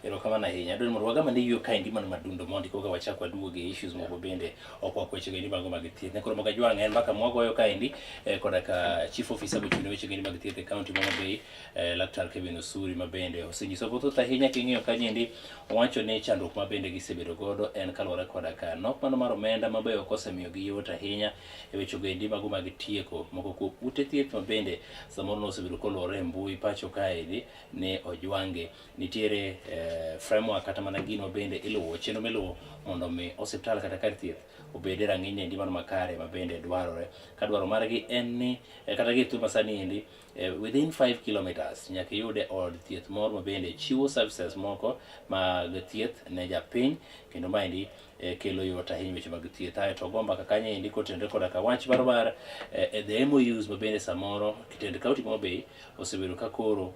Erokamano ahinya. Adwaro ni mondo wagam ane yo kaendi man madundo mondi koka wachak waduoge e issues moko bende ok wakweche gendi mago mag thieth. Ne koro Moga Jwang' en mbaka mwagoyo kaendi eh, koda ka chief officer mochung' ne weche gendi mag thieth e county ma Homa Bay eh, Laktar Kevin Osuri ma bende osenyiso mathoth ahinya king'iyo kanyendi owacho ni chandruok ma bende gisebedo godo en kaluwore koda ka nok mano mar omenda ma be ok osemiyogi yot ahinya e weche goendi mago mag tieko moko kuom ute thieth ma bende samoro nosebedo kolwore e mbui pacho kaendi ne ojwang'gi. Nitiere eh, framework kata mana gino bende iluwo chenro miluwo mondo mi osiptal kata kar thieth obed e rang'iny endi mano makare ma bende dwarore. Ka dwaro margi en ni eh, kata gi thuolo masani endi eh, within 5 kilometers nyaka iyude od thieth moro ma bende chiwo services moko mag thieth ne japiny kendo maendi eh, kelo yot ahinya weche mag thieth. Ae to go mbaka kanyo endi kotenore koda ka wach mar mar eh, the MOUs ma bende samoro kitend county ma Homa Bay osebedo ka koro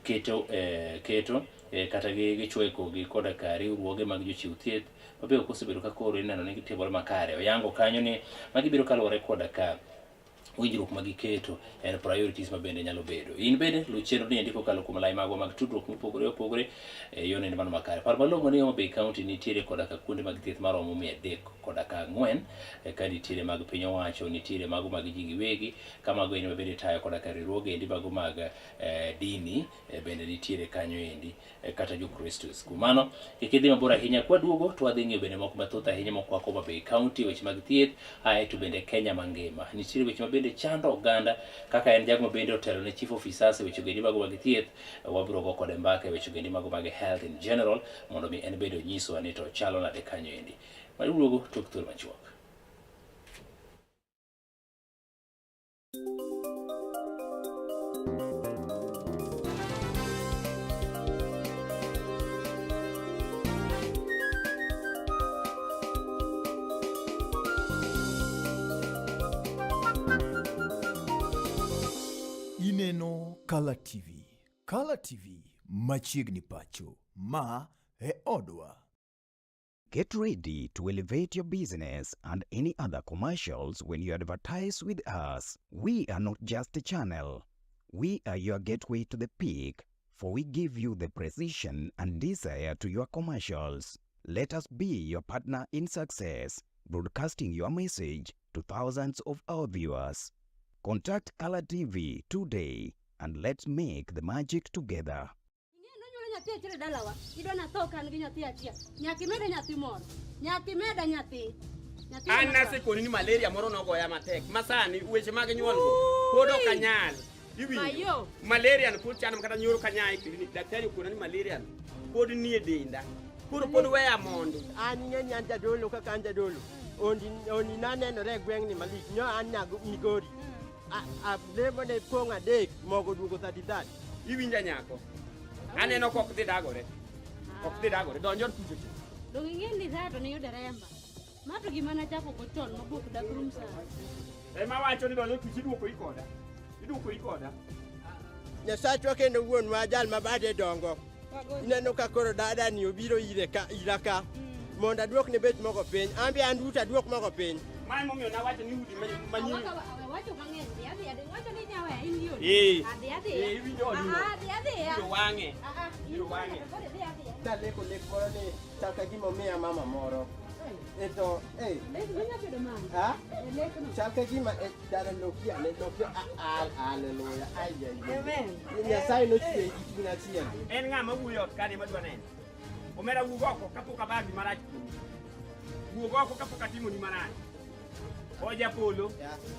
keto eh, keto eh, kata gi gichwoyo kogi koda ka riwruoge mag jochiw thieth ma be ok osebedo ka koro ineno ni gitimore makare. Oyango kanyo ni magi biro kaluwore koda ka winjruok ma giketo en priorities ma bende nyalo bedo. In bende luw chenro ni endi kokalo kuom lai magwa mag tudruok mopogore opogore e yo nende mano makare. Par malong'o ni Homa Bay County nitiere koda ka kuonde mag thieth maromo 300 koda ka 4 ka nitiere mag piny owacho, nitiere mago mag ji giwegi, ka mago endi ma bende itayo koda ka riwruoge endi mago mag eh, dini eh, bende nitiere kanyo endi eh, kata Jokristus. Kuom mano, kik idhi mabor ahinya kwaduogo to wadhi ng'iyo bende moko mathoth ahinya mokwako Homa Bay County, weche mag thieth, ae to bende Kenya mangima. Nitiere weche ma bende chando oganda kaka en jago ma bende otelo ne chief officers e weche gendi mago mag thieth, wabiro go kode mbaka e weche gendi mago mag health in general mondo mi en bende onyiswa ni to chalo nade kanyo endi. Waduogo tok thuolo machuok. Ineno Kala TV. Kala TV machiegni pacho. Ma e odwa. Get ready to elevate your business and any other commercials when you advertise with us. We are not just a channel. We are your gateway to the peak, for we give you the precision and desire to your commercials. Let us be your partner in success, broadcasting your message to thousands of our viewers. Contact Color TV today and let's make the magic together. Ing'e nonyuolo nyathi achiel e dalawa. Idwa natho ka an gi nyathi achiel. Nyaka imeda nyathi moro. Nyaka imeda nyathi. Nyathi An ema nasekoni ni malaria moro nogoya matek ma sani weche mag nyuol go pod ok anyal. Iwinjo? Mayo. Malaria no pod chando kata nyoro kanya e klinik. Daktari okona ni malaria no pod nie denda. Koro pod weya mondo. An ing'e ni an jadolo kaka an jadolo. Ondi ondi nanenore e gweng'ni malich. Nyo an nya Migori. Lemo ne pong' adek mogo duogo 30. Iwinja nyako? Aneno kok dhi dagore. Ok dhi dagore. Donj od kucho cha. Donge ing'e ni tha to niyudo remba. Ma to gima nachako go chon mabok dak rum sani. Ema wacho ni donj od kucho iduokori koda. Iduokori koda. Nyasachwa kendo wuonwa jal ma bade dongo. Ineno ka koro dada ni obiro ire ka ira ka mondo aduokne bech mogo piny. An be an duto aduok mogo piny. Mae momiyo nawacho ni udi manyien. Wacho mang'eny, dhi adhiya, wacho ni nyaweya in gi odi. Eh. Adhi adhiya. Eh, iwinjo odi no. Ah, adhi adhiya. Ibiro wang'e. Ah, ah, in Ibiro wang'e. koro idhi adhiya. Naleko lek moro ni chal ka gima omiya mama moro. E to, eh, Lek no nyalo bedo mane? ha? E lek no. Chal ka gima e dada lokia ne lokia a haleluya. Ai ai. Amen. Nyasaye nochweyi gi chuny achiel. En ng'a ma wuoyo ot kani madwa neno? Omera wuog oko kapok abagi marach kuomi. Wuog oko kapok atimoni marach. Oja polo,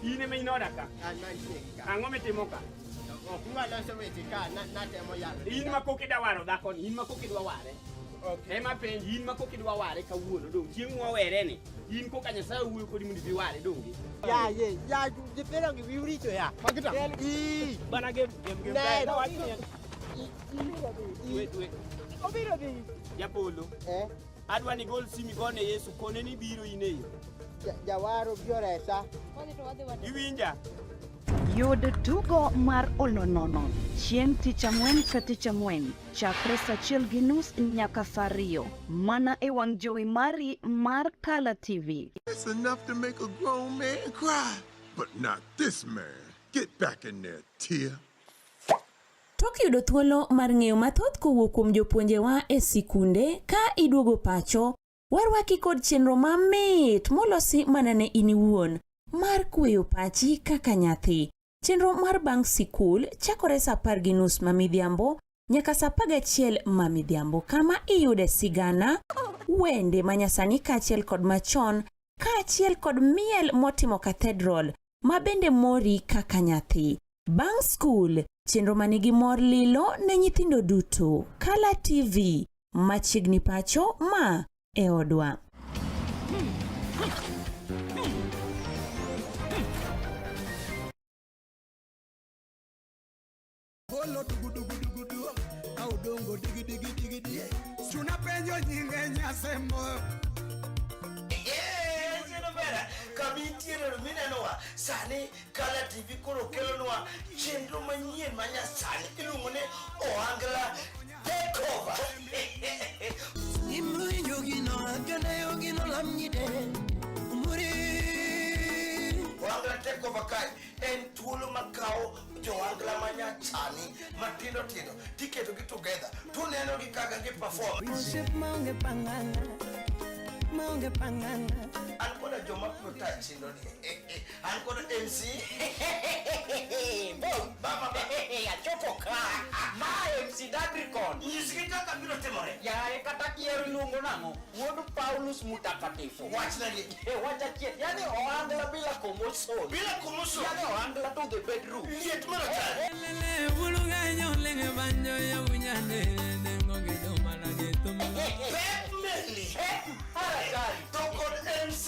in ema in oda ka. An mantie gi ka. Ang'o mitimo ka? Ok waloso weche ka natemo yalo. In ma kok idwa waro dhakoni, in ma kok idwa ware. Ema penji, in ma kok idwa ware kawuono dong' chieng' mwawere ni, in koka Nyasaye owuoyo kodi mondo ibi ware donge? Ya ye, ya nyithindo gi wiu richo ya. Ii. Bana gem gem gem. Ne, Dwe dwe. Obiro dhi. Japolo. Eh? Adwa ni gol simi gone Yesu kone ni biro in e yo. Jawaro biro resa. Wadhi to wadhi wadhi. Iwinja? Yud tugo mar olonono chieng' tich ang'wen ka tich ang'wen chakre saa achiel gi nus nyaka saa ariyo mana e wang' jowi mari mar Kala TV. It's enough to make a grown man cry. But not this man. Get back in there, Tia. Tok yudo thuolo mar ng'eyo mathoth kowuok kuom jopuonjewa e sikunde ka iduogo pacho, warwaki kod chenro mamit molosi mana ne in iwuon mar kweyo pachi kaka nyathi. Chenro mar bang' sikul chakore sa 10:30 ma midhiambo nyaka sa 11 ma midhiambo kama iyude sigana, wende manyasani kaachiel kod machon kaachiel kod miel motimo cathedral ma bende mori kaka nyathi. Bang' skul, chenro manigi mor lilo ne nyithindo duto. Kala TV, machiegni pacho ma e odwa. Polo dugu dugu dugu du, au dongo digi digi digi di. Chuna penjo nyinge nyasembo. Kama intiere minenowa sani Kala TV koro kelonwa chenro manyien ma nyasani iluongo ni Ohangla Takeover. Ohangla Takeover kae en thuolo makawo jo-ohangla manyasani matindo tindo tiketogi together tuneno gi kaka gi perform. An koda joma biro tayo chenro ni. An koda MC. Baba achopo ka ma MC Dadricon. Nyisgi kaka biro timore. Yaye kata kiero iluongo nang'o? Wuod Paulus Mutakatifu. Wachnagi. Wach achiel. Yani ohangla bila commotion. Bila commotion. Yani ohangla to the bedroom. Liet mar atari. Pep Meli. To kod MC.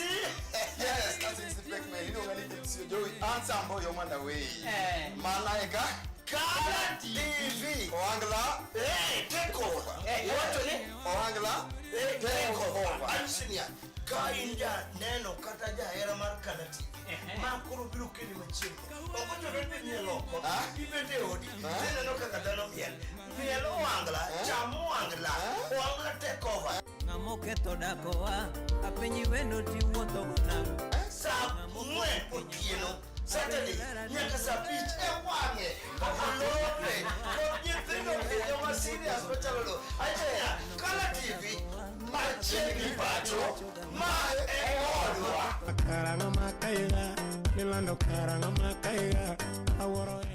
Yes, that's MC Pek Meli. Iluonga ni MC Joey. Ansambo Yomanda Way. Mana eka Kala TV. Ohangla Take over. Wacho ni Ohangla Take over. Anyisi niya, ka in ja neno kata jahera mar Kala TV, ma koro biro keli machiegni. Ok ochuno ni idhi miel oko, ibet e odi, tineno kaka dhano miel. Miel ohangla, cham ohangla, ohangla take over. Ng'amoketho dakowa apenji wendo tiwuotho go nang'o Sa 4 otieno Saturday nyaka sa 5 e wang'e olore kod nyithindo e joma serious machalo no. Achiel Kala TV machiegni pacho ma e odwa. Karanga makaiga, milando karanga makaiga, awuoro hera.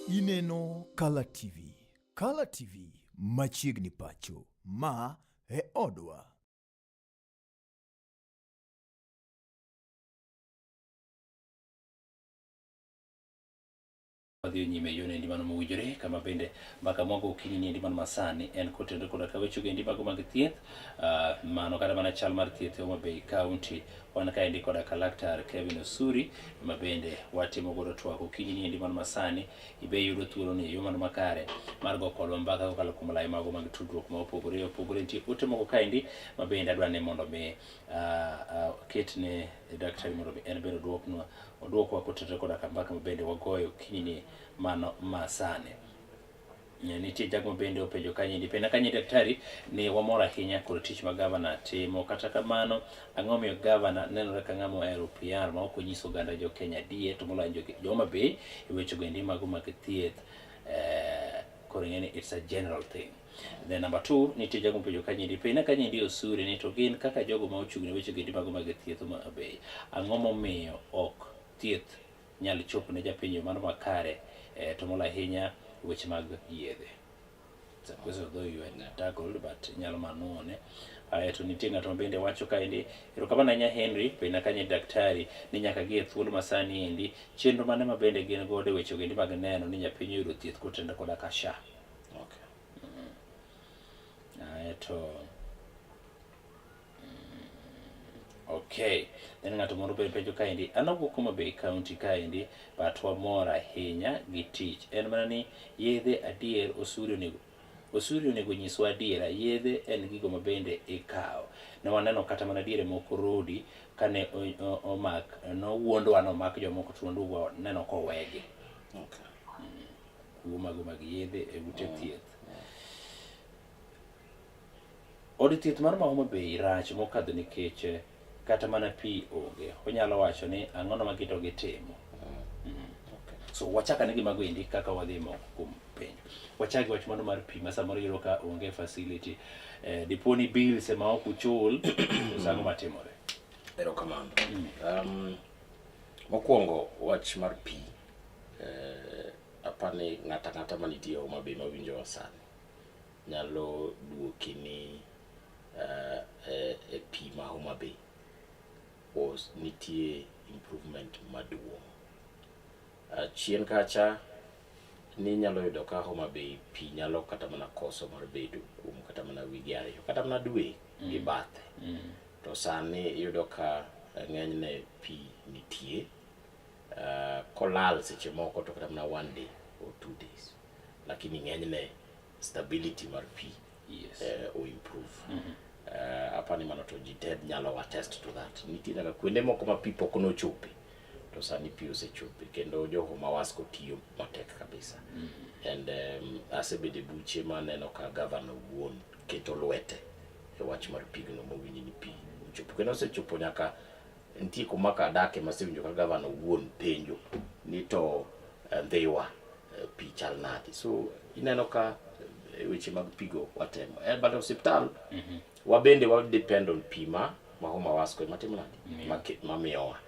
Ineno Kala TV. Kala TV machiegni pacho. Ma e odwa. Wadhi nyime yo nendi mano mowinjore kama bende mbaka mwago okinyi niendi mano masani en kotenore koda ka weche goendi mago mag thieth, mano kata mana chal mar thieth e Homa Bay County. Wan kaendi koda ka laktar Kevin Osuri ma bende watimo godo twak okinyi niendi mano masani. Ibe yudo thuolo ni e yo mano makare mar go kodwa mbaka kokalo kuom lai mago mag tudruok ma opogore opogore. Nitie ote moko kaendi ma bende adwa ni mondo mi ketne daktari mondo mi en bende oduoknwa oduokwa kotenore koda ka mbaka ma bende wagoyo okinyi ni mano masani. Nitie jago bende openjo kanyo penja kanyo daktari ni wamor ahinya kod tich ma gavana timo, kata kamano ang'o miyo gavana nenore ka ng'ama ohero PR ma ok onyiso oganda jo Kenya adier to moloyo jo Homa Bay e weche goendi mago mag thieth. Koro ing'e ni it's a general thing. Then number 2 nitie jago mopenjo kanyo penja kanyo Osuri ni to gin kaka jogo ma ochung' ne weche goendi mago mag thieth Homa Bay, ang'o momiyo ok thieth nyal chopo ne japiny yo mano makare, to moloyo ahinya weche mag yedhe. It's a question though you had tackled, but inyalo manuone. Aeto nitie ng'ato ma bende wacho kaendi, erokamano ahinya Henry, penja kanyo daktari ni nyaka gi e thuolo masani endi chenro mane ma bende gin godo e weche goendi mag neno ni japiny oyudo thieth kotenore koda ka SHA. Okay. Aeto okay. Then ng'ato moro bende penjo kaendi, an awuok Homa Bay County kaendi, but wamor ahinya gi tich. En mana ni yedhe adier Osuri onego. Osuri onego nyiswa adiera, yedhe en gigo ma bende ikawo. Ne waneno kata mana diere moko Rodi kane omak, nowuondwa nomak jomoko to wandugu neno kowegi. Okay. Kuo mago mag yedhe e ute thieth. Od thieth mar ma Homa Bay rach mokadho nikech kata mana pi onge. Onyalo wacho ni ang'ono ma gito gitimo. So wachak ane gi mago endi kaka wadhi moko kuom penjo. Wachak gi wach mano mar pi ma samoro iyudo ka onge facility. Dipo ni bills ema ok uchul, to ang'o matimore? Erokamano. Mokwongo wach mar pi, apani ng'ata ang'ata manitie Homa Bay mawinjowa sani nyalo duoki ni e pi ma Homa Bay nitie improvement maduong'. Chien kacha ninyalo yudo ka Homa Bay pi nyalo kata mana koso mar bedo kuom kata mana wige ariyo kata mana dwe gi bathe. To sani iyudo ka ng'enyne pi nitie, kolal seche moko to kata mana 1 day or 2 days, lakini ng'enyne stability mar pi o improve. Apani mano to ji te nyalo attest to that. Nitie nyaka kuonde moko ma pi pok nochope to sani pi osechope, kendo jo Homa Wasco tiyo matek kabisa. And asebedo e buche maneno ka gavana owuon keto lwete e wach mar pigno mowinj ni pi ochopo, kendo osechopo nyaka nitie kuma ka adake masewinjo ka gavana owuon penjo ni to Ndhiwa pi chal nade. So ineno ka weche mag pigo watemo. But osiptal wabende wa depend on pi ma Homa Wasco ema timo nade, mamiyowa.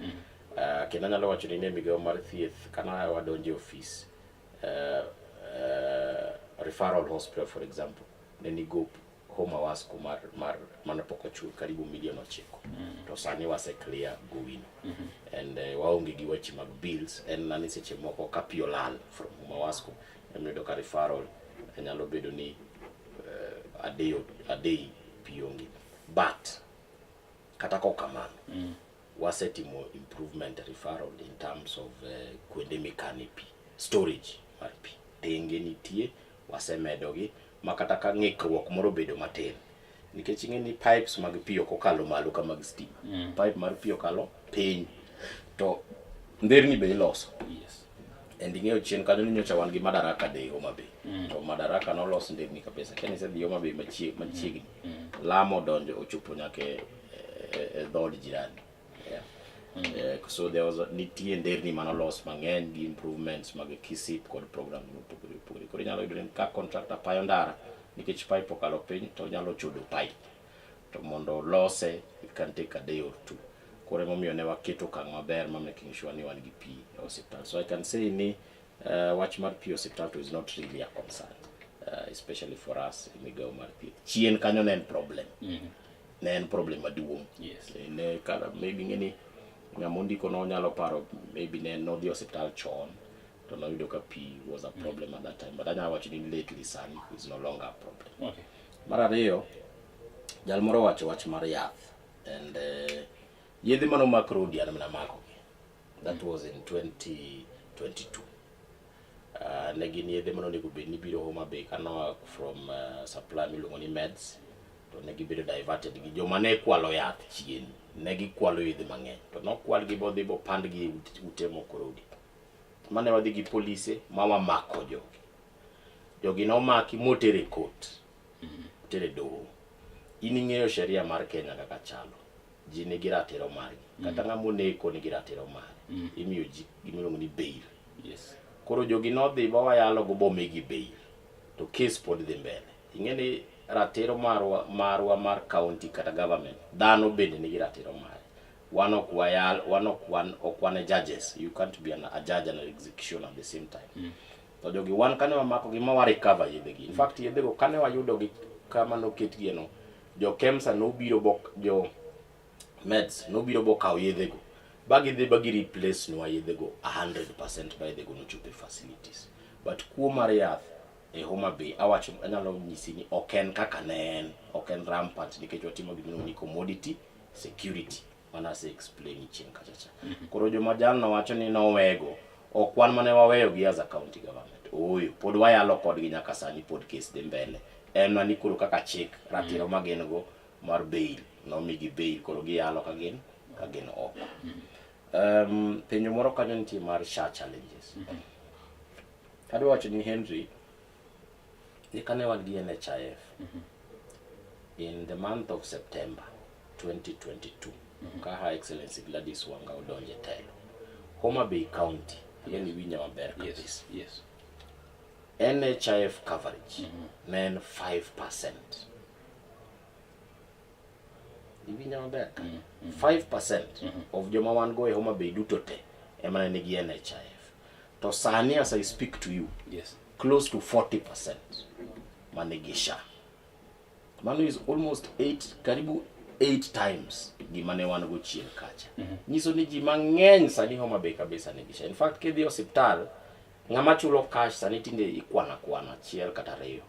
Kendo anyalo wacho ni ne migawo mar thieth kana wadonjo e ofis, referral hospital for example ne nigo Homa Wasco mar mane pok ochul karibu milion 9. To sani wase clear gowino. And waonge gi weche mag bills, en na ni seche moko ka pi olal from Homa Wasco emiyudo ka referral nyalo bedo ni a day pi onge. But kata kok kamano, wasetimo improvement referral in terms of kuonde mikane pi, storage mar pi, tenge nitie, wasemedogi ma kata ka ng'ikruok moro obedo matin, nikech ing'e ni pipes mag pi ok okalo malo ka mag stima. Pipe mar pi okalo piny to nderni be iloso. And ing'eyo chien kanyo ni nyocha wan gi Madaraka Day Homa Bay. To Madaraka nolos nderni kabisa. Kane isedhi Homa Bay machiegni, lamo donjo ochopo nyaka e dhood jirani. Yeah. So there was nitie nderni manolos mang'eny gi improvements mag KISIP kod program mopogore opogore. Koro inyalo yudo ni ka contractor payo ndara, nikech pipe okalo piny to onyalo chodo pipe. To mondo lose it can take a day or two. Koro emomiyo ne waketo okang' maber ma making sure ni wan gi pi e osiptal. So I can say ni wach mar pi e osiptal to is not really a concern, especially for us e migawo mar thieth. Chien kanyo ne en problem. Ne en problem maduong'. Ne kata maybe ing'e ni ng'ama ondiko no nyalo paro maybe ne nodhi e osiptal chon to noyudo ka pi was a problem at that time. But anyalo wacho ni lately sani is no longer a problem. Mar ariyo, jal moro owacho wach mar yath and yedhe manomak Rodi an mana makogi. That was in 2022. Ne gin yedhe manonego bed ni biro Homa Bay kanoa from supply miluongo ni meds, to ne gibedo diverted gi joma ne kwalo yath chien. Ne gikwalo yedhe mang'eny to nokwalgi bodhi bopandgi e ute moko Rodi. Mane wadhi gi polise ma wamako jogi. Jogi nomaki moter e court, oter e doho. In ing'eyo sheria mar Kenya kaka chalo. Ji nigi ratiro margi. Kata ng'ama oneko nigi ratiro mare. Imiyo ji gimiluongo ni bail. Koro jogi nodhi ba wayalo go bomigi bail. To case pod dhi mbele. Ing'e ni ratiro marwa mar county kata government, dhano bende nigi ratiro mare. Wan ok wayal, wan ok wan, ok wan e judges. You can't be a judge and an executioner at the same time. To jogi wan kane wamako gi ma wa recover yedhe gi. In fact yedhe go kane wayudo gi kama noketgie no, jo KEMSA nobiro bo, jo meds nobiro bokawo yedhe go. Ba gidhi ba gi replace nwa yedhe go 100% ba yedhe go nochopo e facilities. But kuo mar yath e Homa Bay awacho anyalo nyisi ni ok en kaka ne en, ok en rampant nikech watimo gimiluongo ni commodity security mana ase explain chien kacha cha. Koro joma jalno wacho ni nowego Ok wan mane waweyogi as a county government. Ooyo, pod wayalo kodgi nyaka sani pod kes dhi mbele. En mana ni koro kaka chik, ratiro ma gin go mar bail, nomigi bail koro giyalo ka gin ka gin oko. Penjo moro kanyo nitie mar SHA challenges. Adwa wacho ni Henry, ni kane wan gi NHIF in the month of September 2022 ka Her Excellency Gladys Wanga odonjo e telo, Homa Bay County, yani iwinja maber kabisa. Yes. NHIF coverage ne en 5%. Iwinja maber ka? 5% of joma wan go e Homa Bay duto te ema ne nigi NHIF. To sani as I speak to you, close to 40% manigi SHA. Mano is almost 8, karibu 8 times gima ne wan go chien kacha. Nyiso ni ji mang'eny sani Homa Bay kabisa nigi SHA. In fact, kidhi e osiptal, ng'ama chulo cash sani tinde ikwano akwana achiel kata ariyo.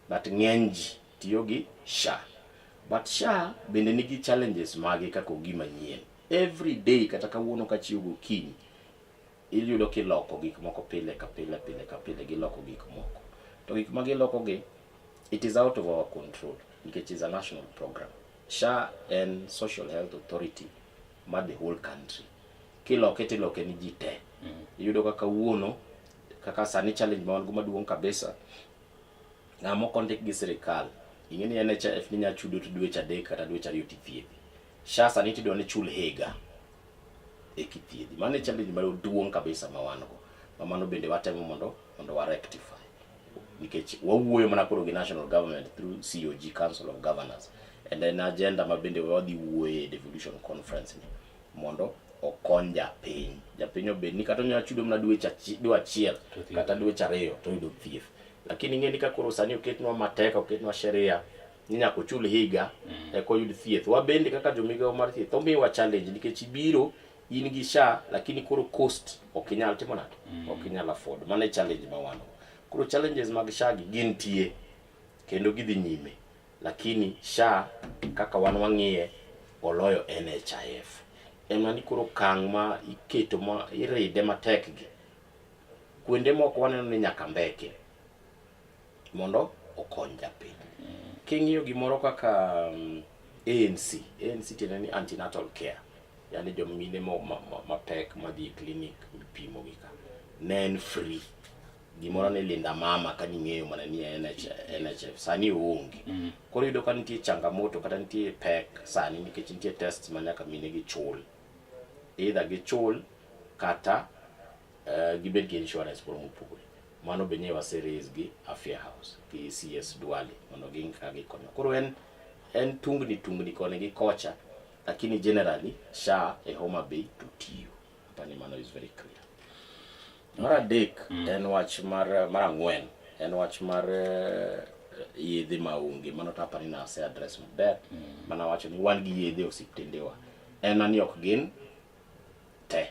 But ng'eny ji tiyo gi SHA. But SHA bende nigi challenges mage kaka gima nyien. Every day kata kawuono kachiew gokinyi, iyudo kiloko gik moko pile ka pile pile ka pile giloko gik moko. To gik ma giloko gi, it is out of our control nikech is a national program. SHA en Social Health Authority mar the whole country. Kiloke tiloke ni ji te. Iyudo ka kawuono kaka sani challenge ma wan go maduong' kabisa ng'ama ok ondik gi sirikal ing'e ni NHIF ni nya chudo to dweche adek kata dweche ariyo tithiedhi. SHA sani tidwa ni chul higa eka ithiedhi. Mano e challenge maduong' kabisa ma wan go. Ma mano bende watemo mondo mondo wa rectify. Nikech wawuoyo mana koro gi national government through COG Council of Governors and en agenda ma bende wadhi wuoye e devolution conference ni mondo okony japiny. Japiny obed ni kata onyalo chudo mana dweche dwe achiel kata dweche ariyo to oyudo thieth. Lakini ing'e ni ka koro sani oketnwa matek, oketnwa sheria ni nyaka ochul higa eka oyud thieth. Wabende kaka jomigawo mar thieth omiwa challenge nikech ibiro in gi SHA lakini koro cost ok inyal timo nade? Ok inyal afford. Mano e challenge ma wan go. Koro challenges mag SHA gi gintie kendo gidhi nyime. Lakini SHA kaka wan wang'iye oloyo NHIF. Ema ni koro okang' ma iketo ma iride matek gi kuonde moko waneno ni nyaka mbeke mondo okony japiny. King'iyo gimoro kaka ANC, ANC tiende ni antenatal care, yani jomine mapek madhi e clinic mipimo gi ka, ne en free. Gimoro ni Linda Mama ka ning'eyo mana ni NHF, sani oonge. Koro iyudo ka nitie changamoto kata nitie pek sani nikech nitie tests ma nyaka mine gi chul. Either gichul kata gibed gi insurance moro mopogore. Mano be nye wase raise gi Afya House gi CS Duale mondo ging kaka gikonyo. Koro en tungni tungni koni gi kocha, lakini generally SHA e Homa Bay to tiyo. Apani mano is very clear. Mar adek en wach mar ang'wen en wach mar yedhe maonge. Mano to apani nase address maber. Mana wacho ni wan gi yedhe e osiptendewa. En ni ok gin te.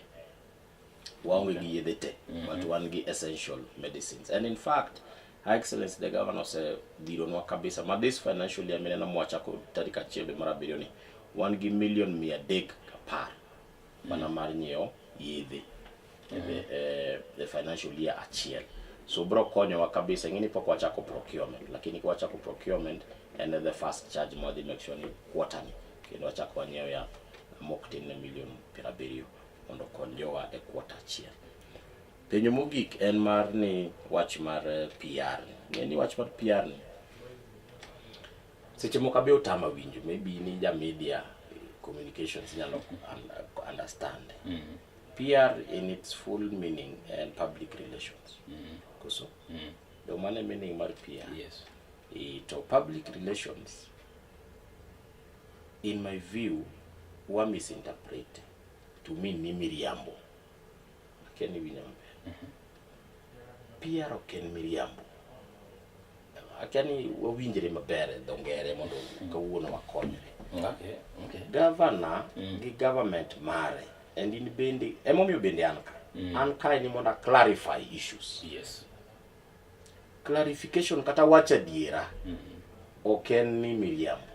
Waonge gi yedhe te, but wan gi essential medicines. And in fact, Her Excellency the Governor osedhironwa kabisa ma this financial year mineno mwachako tarik achiel dwe mar abiriyo ni wan gi milion 310 mana mar nyiewo yedhe the financial year achiel. So bro konyowa kabisa. Ing'e ni pok wachako procurement, lakini ka wachako procurement en the first charge ma wadhi make sure ni quarter ni kendo wachako wanyiewo yath mok tin ne milion 70 mondo okony jowa e quarter achiel. Penjo mogik en mar ni wach mar PR. Ng'e ni wach mar PR ni seche moko abe otama winjo, maybe ni ja media communications nyalo understand. PR in its full meaning and public relations. Koso? Do mano e meaning mar PR. Yes. To public relations in my view wa misinterpret to mean ni miriambo. Akia ni winjo maber. PR ok en miriambo. Akia ni wawinjre maber e dho ngere mondo kawuono wakonyre. Governor gi government mare and in bende emomiyo bende an ka. An kae ni mondo a clarify issues. Yes. Clarification kata wacho adiera ok en ni miriambo.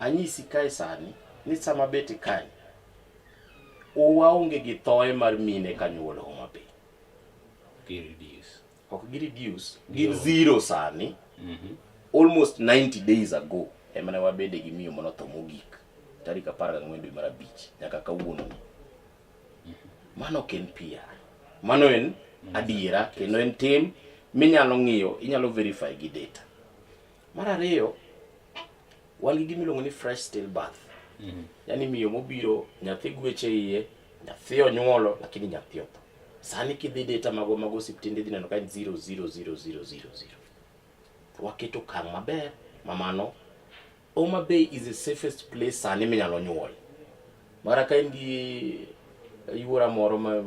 Anyisi kae sani ni sama bet kae waonge gi thoe mar mine kanyuolo Homa Bay. gi reduce. Ok gi reduce, gin zero sani. Almost 90 days ago ema ne wabede gi miyo manotho mogik tarik 14 dwe mar 5 nyaka kawuono ni. Mano ok en PR. Mano en adiera kendo en tim minyalo ng'iyo, inyalo verify gi data. Mar ariyo, wan gi gima iluongo ni fresh still birth. Yani miyo mobiro, nyathi gweche iye, nyathi onyuolo, lakini nyathi otho. Sani kidhi data magwa mag osiptende idhi neno ka en 0 0 0 0 0 0. Waketo okang' maber ma mano Homa Bay is the safest place sani minyalo nyuol. Mara ka in gi yuora moro ma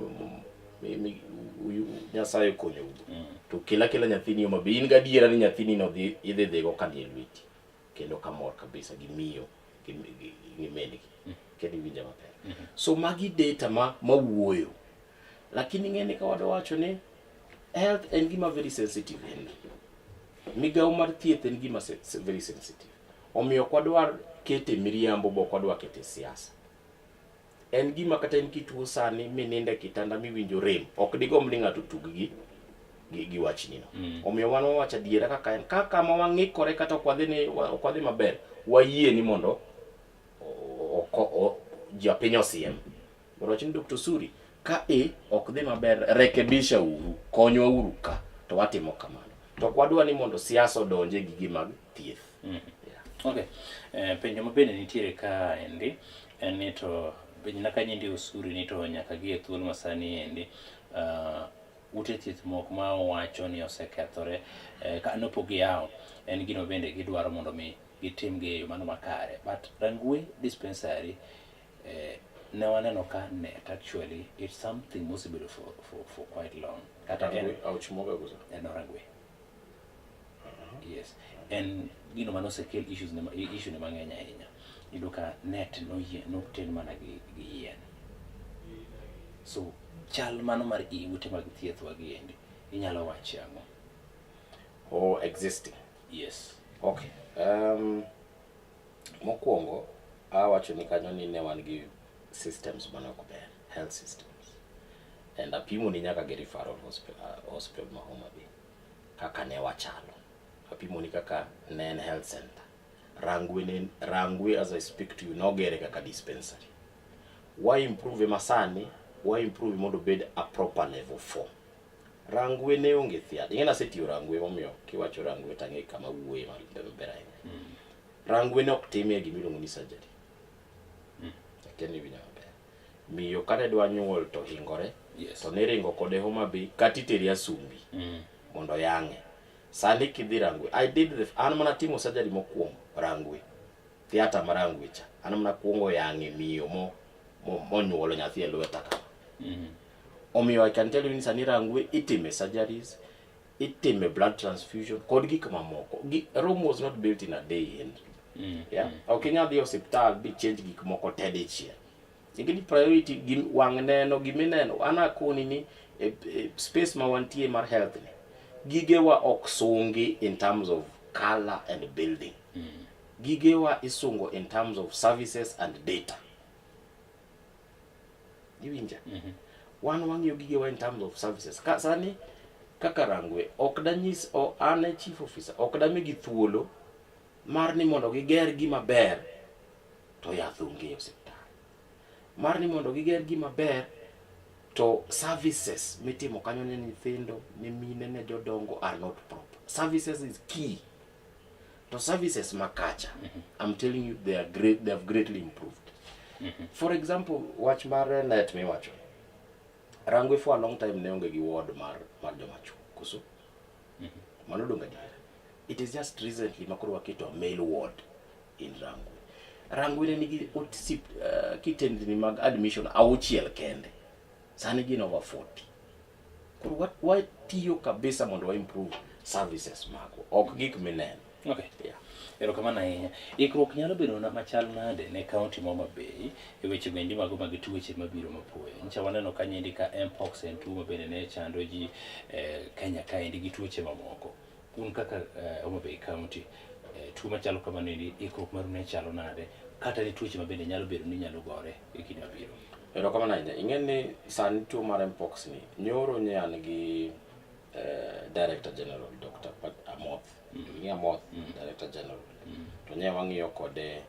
Nyasaye okonyou to kel akela nyathini Homa Bay. In gadiera ni nyathini no dhi idhi dhigo ka nie lweti kendo kamor kabisa gi miyo gi min gi. Kendo iwinja maber. So magi data ma mawuoyo. Lakini ing'e ni ka wadwa wacho ni health en gima very sensitive Henry. Migawo mar thieth en gima very sensitive. Omiyo ok wadwar kete miriambo bo ok wadwar kete siasa. En gima kata in kituo sani minindo e kitanda miwinjo rem, ok digomb ni ng'ato otug gi wachni no. Omiyo wan wawacho adiera kaka en. Ka kama wang'ikore kata ok wadhi ni ok wadhi maber, wayie ni mondo japiny osiem. Mondo wach ni Dr. Suri, ka e ok dhi maber, rekebisha uru, konywa uru ka, to watimo kamano. To ok wadwa ni mondo siasa odonje gige mag thieth. Okay. Penjo ma bende nitiere ka endi en ni to penjna kanyo endi Osuri ni to nyaka gi e thuolo ma sani endi ute thieth moko ma owacho ni osekethore ka nopok giyawo en gino bende gidwaro mondo mi gitim gi e yo mano makare. But Rangwe dispensary ne waneno ka net actually it's something mosebedo for quite long. Kata en Aoch Moga koso? En Rangwe. Yes. En gino mane osekel issues ne issue ne mang'eny ahinya. Iyudo ka net noyie noten mana gi yien. So chal mano mar i ute mag thieth wa gi endi inyalo wache ang'o? Oh, existing. Yes. Okay. Mokwongo awacho ni kanyo ni ne wan gi systems mane ok ber, health systems. And apimo ni nyaka gi referral hospital ma Homa Bay kaka ne wachalo. Apimo ni kaka ne en health center. Rangwe as I speak to you nogere kaka dispensary. Wa improve masani, wa improve mondo obed a proper level 4. Rangwe ne onge theatre. Ing'e nasetiyo Rangwe momiyo kiwacho Rangwe to ang'e kama wuoye maber ahinya. Rangwe ne ok timie gima iluongo ni surgery. Akia ni iwinjo maber. Miyo kane dwa nyuol to hingore, to niringo kode Homa Bay kata itere Asumbi mondo oyang'e. Sani kidhi Rangwe, I did the, an mana timo surgery mokwongo Rangwe. Theatre ma Rangwe cha. An mana kuongo yang'e miyo monyuolo nyathi e lweta kama. Omiyo I can tell you ni sani Rangwe itime surgeries, itime blood transfusion kod gik mamoko. Rome was not built in a day, Henry. Yeah. Ok inyal dhi e osiptal bi change gik moko te dichiel. Nikech priority gi wang' neno gimineno an akoni ni e space ma wantie mar health ni gigewa ok sungi in terms of color and building. Gigewa isungo in terms of services and data. Iwinja? Wan wang'iyo gigewa in terms of services. Ka sani kaka Rangwe ok danyis an e chief officer ok damigi thuolo mar ni mondo giger gima ber to yath onge e osiptal. Mar ni mondo giger gima ber to services mitimo kanyo ne nyithindo, ne mine, ne jodongo are not proper. Services is key. To services makacha, I'm telling you they are great, they have greatly improved. For example, wach mar net miwacho. Rangwe for a long time ne onge gi ward mar joma chuo, koso? Mano donge adiera. It is just recently makoro waketo a male ward in Rangwe. Rangwe ne nigi kitendni mag admission 6 kende. Sani gin over 40. Koro watiyo kabisa mondo wa improve services magwa, ok gik mineno. Okay. Yeah. Erokamano ahinya. Ikruok nyalo bedo machal nade ne kaunti ma Homa Bay e weche goendi mago mag tuoche mabiro mapoya. Nyicha waneno ka nyendi ka Mpox en tuo ma bende ne chando ji Kenya kaendi gi tuoche mamoko. Un kaka Homa Bay County, tuo machalo kamano endi ikruok maru ne chalo nade kata ne tuoche ma bende nyalo bedo ni nyalo gore e kinde mabiro? Erokamano ahinya. Ing'e ni sani tuo mar Mpox ni nyoro ne an gi Director General Dr. Pat Amoth. Ing'e Amoth, Director General. To nye wang'iyo kode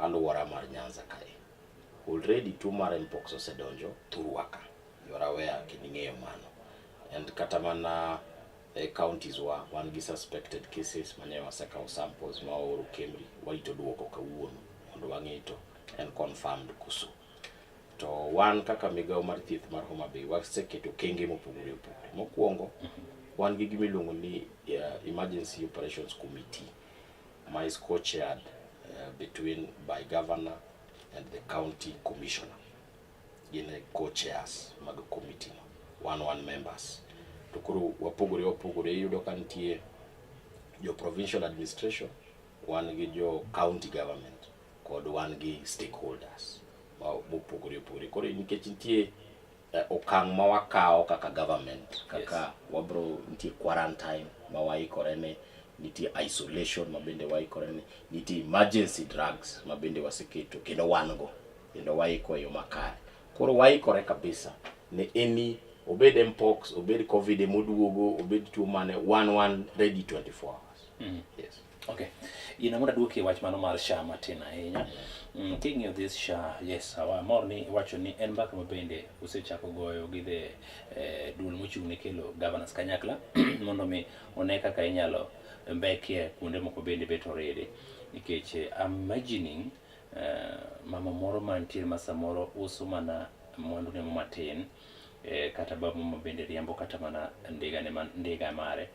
alwora mar Nyanza kae. Already tuo mar mpox osedonjo thurwa ka. You are aware kendo ing'eyo mano. And kata mana e counties wa wan gi suspected cases manye wasekawo samples ma waoro KEMRI warito duoko kawuono mondo wang'e to en confirmed koso. To wan kaka migawo mar thieth mar Homa Bay waseketo okenge mopogore opogore. Mokwongo wan gi gima iluongo ni Emergency Operations Committee ma is co-chaired between by governor and the county commissioner. Gin e co-chairs mag committee no. Wan members. To koro wapogore wapogore iyudo ka nitie jo provincial administration, wan gi jo county government kod wan gi stakeholders mopogore opogore. Koro nikech nitie okang' ma wakawo kaka government kaka wabro nitie quarantine ma waikore ne, nitie isolation ma bende waikore ne, nitie emergency drugs ma bende waseketo kendo wan go kendo waiko e yo makare. Koro waikore kabisa ne any obed mpox, obed covid emoduogo, obed tuo mane, wan ready 24 hours. Yes. Okay. Ina mondo aduoki e wach mano mar SHA matin ahinya. King'iyo this SHA, yes, amor ni iwacho ni en mbaka ma bende usechako goyo gi the duol mochung' ne kelo governance kanyakla mondo mi one kaka inyalo mbekie kuonde moko bende bet oridi. Nikech imagining mama moro mantiere ma samoro uso mana mwandu ne matin kata baba ma bende riembo kata mana ndiga ne ndiga mare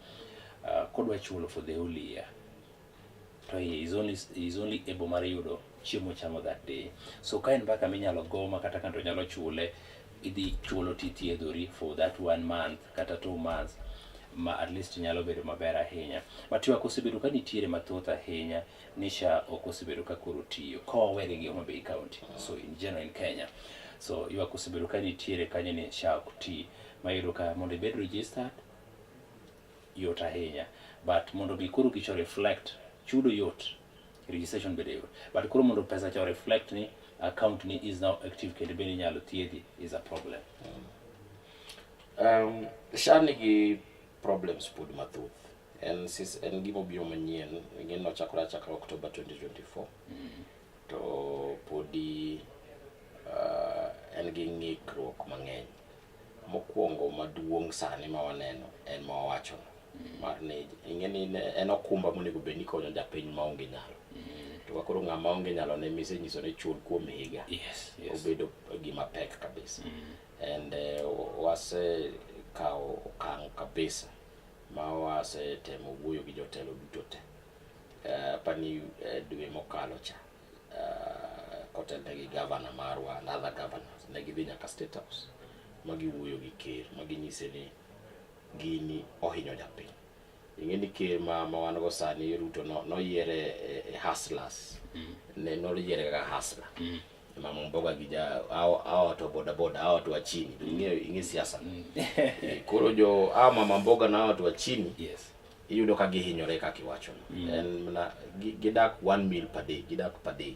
kodwa chulo for the whole year to he is only able mar yudo chiemo chamo that day. So ka en mbaka minyalo go ma kata ng'ato nyalo chule, idhi chulo tithiedhori for that one month kata 2 months ma at least nyalo bedo maber ahinya. But ywak osebedo ka nitiere mathoth ahinya ni SHA ok osebedo ka koro tiyo ka wawere gi Homa Bay County, so in general in Kenya. So ywak osebedo ka nitiere kanyo ni SHA ok ti, ma iyudo ka mondo ibed registered yot ahinya, but mondo mi koro gicho reflect chudo yot, registration bende yot, but koro mondo pesa cha reflect ni account ni is now active kendo bende inyalo thiedhi is a problem. SHA nigi problems pod mathoth. En gima obiro manyien, ing'e ni nochakore achakra October 2024. To podi en gi ng'ikruok mang'eny. Mokwongo maduong' sani ma waneno en ma wawachono. Mar ni ing'e ni en okumba monego bed ni konyo japiny maonge nyalo. To ka koro ng'ama onge nyalo ne misenyiso ni chul kuom higa. Obedo gima pek kabisa. And wasekawo okang' kabisa ma wasetemo wuoyo gi jotelo duto te. Apani dwe mokalo cha kotelne gi gavana marwa and other governors ne gidhi nyaka State House ma giwuoyo gi ker ma ginyise ni gini ohinyo japiny. Ing'e ni ker ma wan go sani Ruto no, noyiere e hustlers. Ne noyiere kaka hustler. Mama mboga gi ja hao watu wa boda boda, hao watu wa chini. Ing'e siasa. Koro jo hao mama mboga na hao watu wa chini iyudo ka gihinyore kaka iwachono. En mana gidak one meal per day, gidak per day.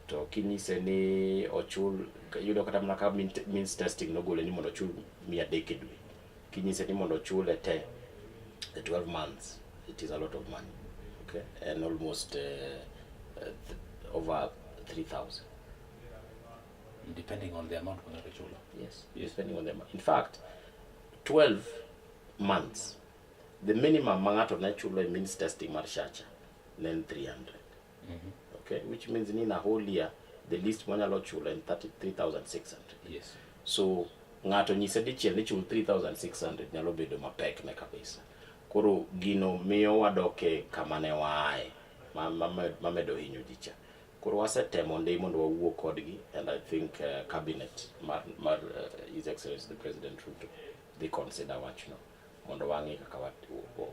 To kinyise ni ochul, iyudo kata mana ka means testing nogole ni mondo ochul 300 e dwe. Kinyise ni mondo ochule te the 12 months, it is a lot of money. Okay? And almost over 3,000. Depending on the amount ma ng'ato chulo. Yes, depending on the amount. In fact, 12 months, the minimum ma ng'ato ne chulo e means testing mar SHA cha ne en 300. Okay, which means ni in a whole year, the least monyalo chulo en 33,600. So, ng'ato nyise dichiel ni chul 3,600 nyalo bedo mapek ne kabisa. Koro gino miyo wadok e kama ne waaye, mamedo hinyo ji cha. Koro wasetemo ndi mondo wawuo kodgi and I think cabinet mar His Excellency the President Ruto dhi consider wachno mondo wang'i kaka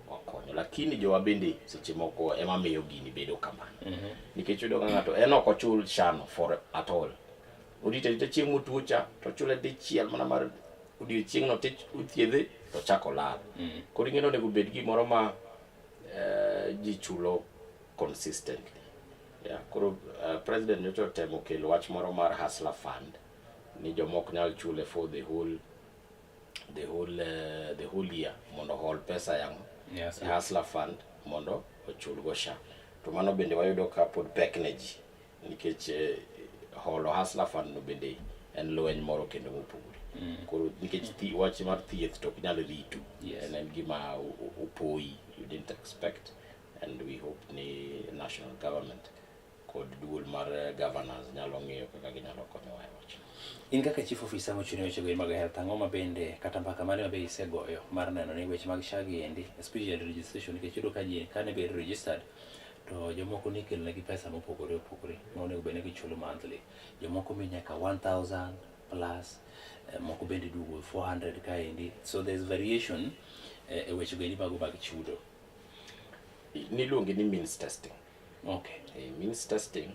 wakonyo. Lakini jowa bende seche moko ema miyo gini bedo kamano. Nikech iyudo ka ng'ato en ok ochul SHA no for at all. Orito arita chieng' motuo cha to ochule dichiel mana mar odiochieng'no tithiedhe to chako lal. Koro ing'e ni onego bed gimoro ma ji chulo consistently. Yeah, koro president nyocha otemo kelo wach moro mar Hustler Fund ni jomok nyal chule for the whole the whole year mondo hol pesa yang Yes. e Hustler Fund mondo ochulgo SHA. To mano bende wayudo ka pod pek ne ji nikech holo Hustler Fund no bende en lweny moro kendo mopogore. Koro nikech wach mar thieth to ok nyal rito. En gima opoyi, you didn't expect, and we hope ni national government kod duol mar governors nyalo ng'iyo kaka ginyalo konyowa e wachno. In kaka chief officer mochung' ne weche go mag health, ang'o ma bende kata mbaka mane ma be isegoyo mar neno ni weche mag SHA gi endi, especially registration, nikech iyudo ka ji kane bed registered to jomoko ni ikelo negi pesa mopogore opogore ma onego bed ni gichulo monthly. Jomoko mi nyaka 1000 plus, moko bende duogo 400 kaendi. So there's variation e weche go endi mago mag chudo. Niluonge ni means testing. Means testing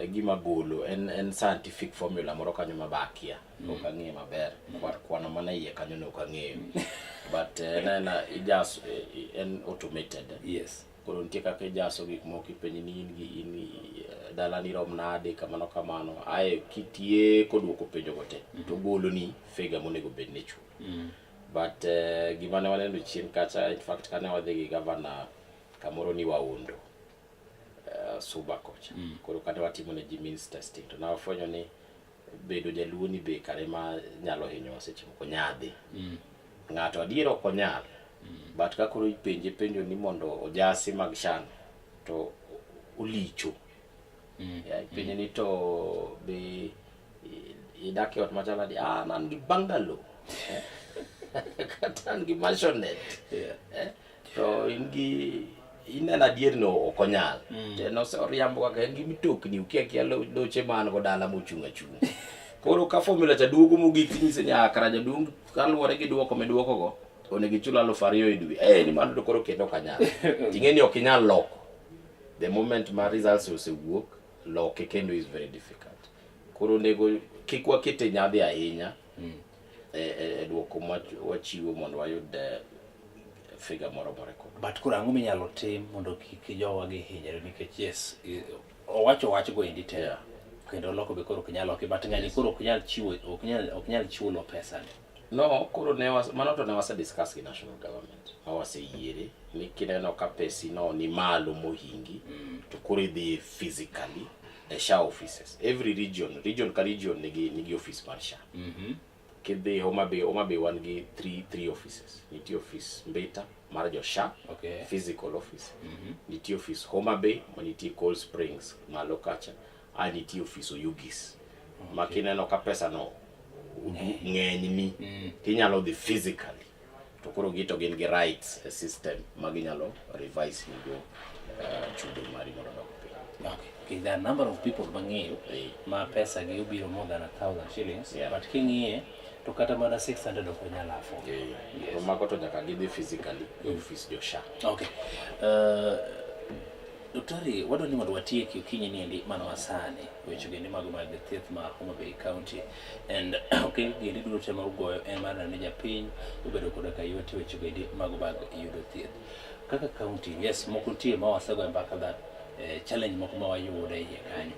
e gima golo en scientific formula moro kanyo mabakia. Ok ang'eyo maber. Kwano mana iye kanyo no ok ang'eyo. But en ijas en automated. Koro nitie kaka ijaso gik moko, ipenji ni in gi in dalani rom nade, kamano kamano. Ae kitieko duoko penjo go te to goloni figure monego bed ni ichulo. But gima ne waneno chien kacha, in fact kane wadhi gi governor kamoro ni Waondo, Suba kocha. Koro kane watimo ne ji means testing to ne wafwenyo ni bedo jaluo ni be kare ma nyalo hinyowa seche moko nyadhi. Ng'ato adier ok onyal. But ka koro ipenje penjo ni mondo ojasi mag SHA to olicho. Ya, ipenje ni to be idak e ot machalo nade? Ah, an gi bungalow. Kata an gi maisonette. To in gi ineno adier no ok onyal. To en oriambo kaka en gi mitokni, ukia kia loche ma an go dala mochung' achung'a. Koro ka formula cha duogo mogik tinyise ni kara jaduong' kaluwore gi duoko miduoko go onego ichul 2000 e dwe. Ni mano to koro kendo ok anyal. Ting'e ni ok inyal loko. The moment ma results osewuok, loke kendo is very difficult. Koro onego kik wakete nyadhi ahinya e duoko ma wachiwo mondo wayud figure moro moro kod. But koro ang'o minyalo tim mondo kik jowa gi hinyre, nikech yes, owacho wach go endi te. Kendo loko be koro ok nyal loki, but ng'ani koro ok nyal chiwo, ok nyal chulo pesa ni. No, koro ne mano to ne wase discuss gi national government. Ma waseyiere ni kineno ka pesi no ni malo mohingi, to koro idhi physically e SHA offices. Every region, region ka region nigi office mar SHA. Kidhi Homa Bay, Homa Bay wan gi three offices. Nitie office Mbita mar jo SHA, physical office. Nitie office Homa Bay, ma nitie Cold Springs malo kacha. A nitie office Oyugis. Ma kineno ka pesa no ng'eny ni, tinyalo dhi physically. To koro gi to gin gi rights e system ma ginyalo revise ni go chudo mari mondo odok piny. Okay. There are a number of people mang'eyo ma pesa gi obiro more than 1,000 shillings, but king'iye to kata mana 600 ok onyal afford. Yes. Mago to nyaka gidhi physically e office jo SHA. Okay. Daktari, wadwa ni mondo watieki okinyi ni endi mano masani weche gendi mago mag thieth ma Homa Bay County and okenge gendi duto te ma ugoyo en mar neno ni japiny obedo koda ka yot e weche gendi mago mag yudo thieth. Kaka county, yes, moko nitie ma wasegoyo mbaka that challenge moko ma wayudo e iye kanyo.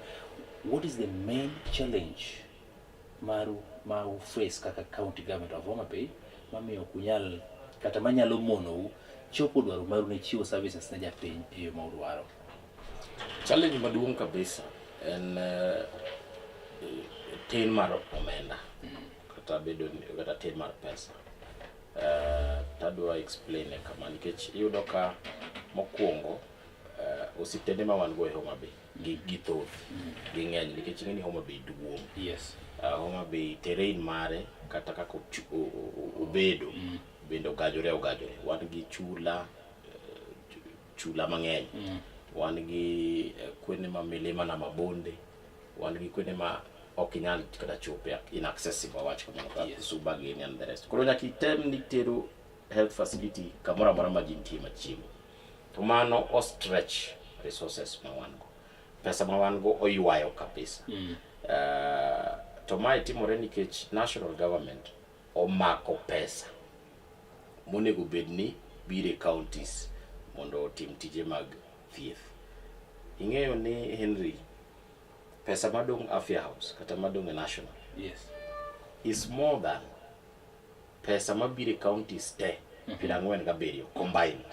What is the main challenge maru ma u face kaka county government of Homa Bay mamiyo ok unyal kata manyalo monou chopo dwaro maru ne chiwo services ne japiny e yo ma udwaro? Challenge maduong' kabisa en tin mar omenda kata bedo kata tin mar pesa. Tadwa explain e kama nikech iyudo ka mokwongo osiptende ma wan go e Homa Bay gi thoth ging'eny nikech ing'e ni Homa Bay duong'. Homa Bay terrain mare kata kaka obedo bende ogajore. Wan gi chula chula mang'eny. Wan gi kwene ma milima na mabonde, wan gi kwene ma ok inyal kata chope, inaccessible wach kamano kaka Suba gini and the rest. Koro nyaka item ni tero health facility kamoro amora ma ji nitie machiegni. To mano o stretch resources ma wan go. Pesa ma wan go oywayo kabisa. To mae timore nikech national government omako pesa monego bed ni biro e counties mondo otim tije mag thieth. Ing'eyo ni Henry, pesa madong' Afya House kata madong' e national is more than Pesa mabiro e counties te 47 combined.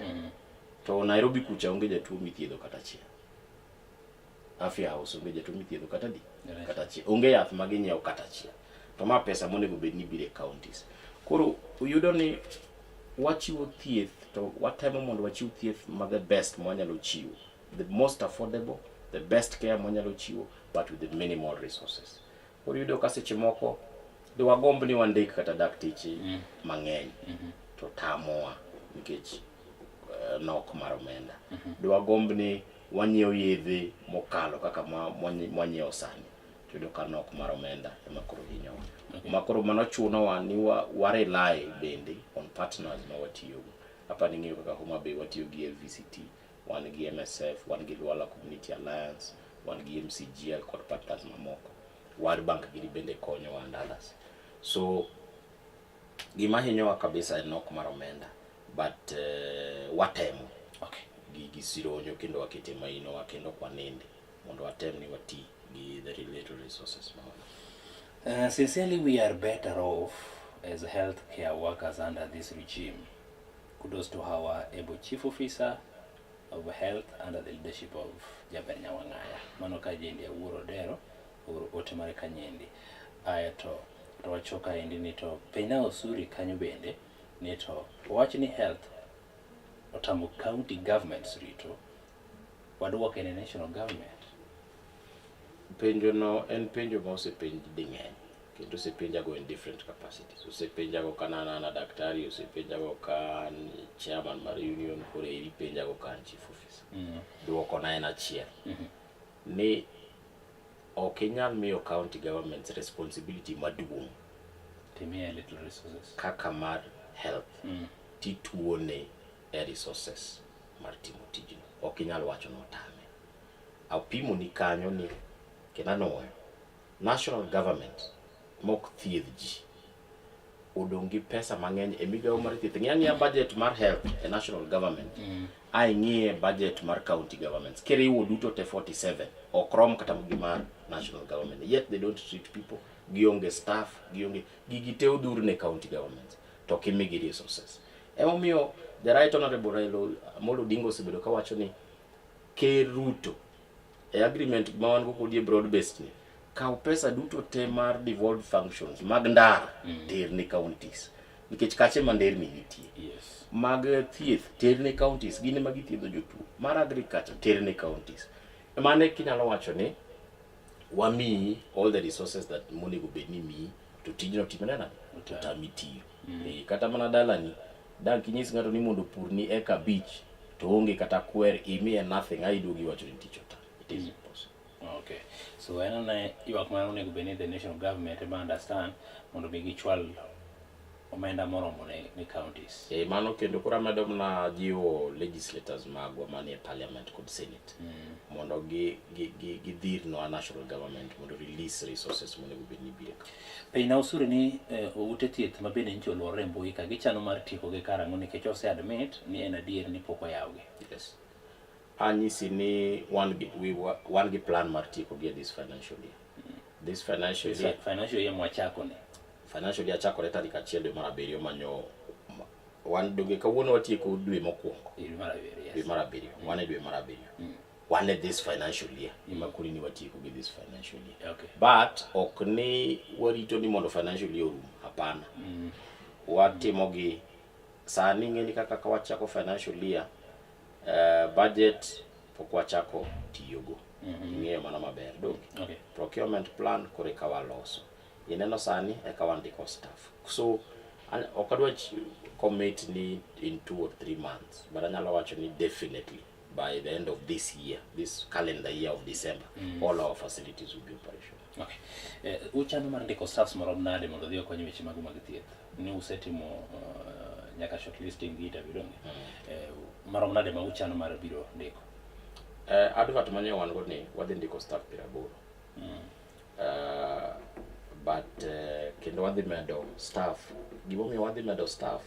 To Nairobi kucha onge jatuo mithiedho kata achiel. Afya House onge jatuo mithiedho kata di kata achiel. Onge yath ma ginyiewo kata achiel. To ma pesa monego bed ni biro e counties. Koro uyudo ni wachiwo thieth to watemo mondo wachiw thieth ma the best mwanyalo chiwo. The most affordable, the best care mwanyalo chiwo but with the minimal resources. Koro iyudo ka seche moko dwagomb ni wandik kata dakteche mang'eny to tamowa nikech nok mar omenda. Dwagomb ni wanyiew yedhe mokalo kaka mwanyiewo sani to iyudo ka nok mar omenda ema koro hinyowa. Ma koro mano chunowa ni wa rely bende on partners ma watiyogo. Apani ing'eyo kaka Homa Bay watiyo gi LVCT, wan gi MSF, wan gi Lwala Community Alliance, wan gi MCGL kod partners mamoko. World Bank gini bende konyowa and others. So gima hinyowa kabisa en nok mar omenda but watemo gi sironyo kendo wakete mainowa kendo ok wanindi mondo watem ni wati gi the little resources ma wan. Sincerely, we are better off as healthcare workers under this regime. Kudos to our able chief officer of health under the leadership of Jaber Nyawang'aya. Mano ka jendi Awuor Odero oro ote mare kanyendi. Ae to wacho kaendi ni to pena osuri kanyo bende ni to wach ni health otamo county governments rito waduoke ne national government. Penjo no en penjo ma osepenj ding'eny kendo osepenjago in different capacities. Osepenjago ka an an daktari, osepenjago ka an chairman mar union, koro eri penjago ka an chief officer. Duoko na en achiel. Ni ok inyal miyo county governments responsibility maduong' Timiye little resources. kaka mar health tituone e resources mar timo tijno. Ok inyal wacho ni otame. Apimo ni kanyo ni kendo anuoyo national government mok thiedh ji odong' gi pesa mang'eny e migawo mar thieth. Ng'i ang'iya budget mar health e national government a ing'iye budget mar county governments kiriwo duto te 47 ok rom kata gi mar national government yet they don't treat people gionge staff gionge gigi te odhur ne county governments to ok imigi resources emomiyo the right honorable Raila Amolo Odinga osebedo kawacho ni Ker Ruto e agreement ma wan go kodi e broad based ni kaw pesa duto te mar devolved functions mag ndara ter ne counties nikech kache ma nderni nitie Yes. mag thieth ter ne counties gin ema githiedho jotuo mar agriculture ter ne counties mane kinyalo wacho ni wamiyi all the resources that monego bed ni miyi to tijno timre nade otami tiyo kata mana dalani dang kinyis ng'ato ni mondo opurni eka 5 to onge kata kwer imiye nothing ai iduogi iwacho ni tich otame it is impossible. Okay. So en ane ywak mar onego bed ni the national government ema understand mondo mi gichwal omenda moromo ne counties. Mano kendo koro amedo mana jiwo legislators magwa manie parliament kod senate mondo gidhirnwa national government mondo release resources monego bed ni biro ka. Piny usuri ni ute thieth ma bende nyicha oluorore e mbui ka gichano mar tiekogi karang'o nikech ose admit ni en adier ni pok oyawgi. Yes. Anyisi ni wan gi plan mar tiekogi e this financial year. This financial year, Financial year mwachako ni. Financial year chakore tarik 1 dwe mar 7 manyo wan donge kawuono watieko dwe mokwongo. Dwe mar 7, yes. Dwe mar 7, wan e dwe mar 7. Wan e this financial year. Ema koro ni watieko gi this financial year. Okay. But ok ni warito ni mondo financial year orum, hapana. Watimo gi sani ing'e ni kaka ka wachako financial year budget pok wachako tiyogo. Ing'eyo mano maber donge? Okay. Procurement plan koro eka waloso. Ineno sani eka wandiko staff. So ok adwa commit ni in 2 or 3 months, but anyalo wacho ni definitely by the end of this year, this calendar year of December, all our facilities will be operational. Okay. Uchano mar ndiko staffs marom nade mondo odhi okony weche magu mag thieth? Ni usetimo nyaka shortlisting gi interview donge? Marom nade ma uchano mar biro ndiko? Advert manye wan go ni wadhi ndiko staff 80. But kendo wadhi medo staff. Gimomiyo wadhi medo staff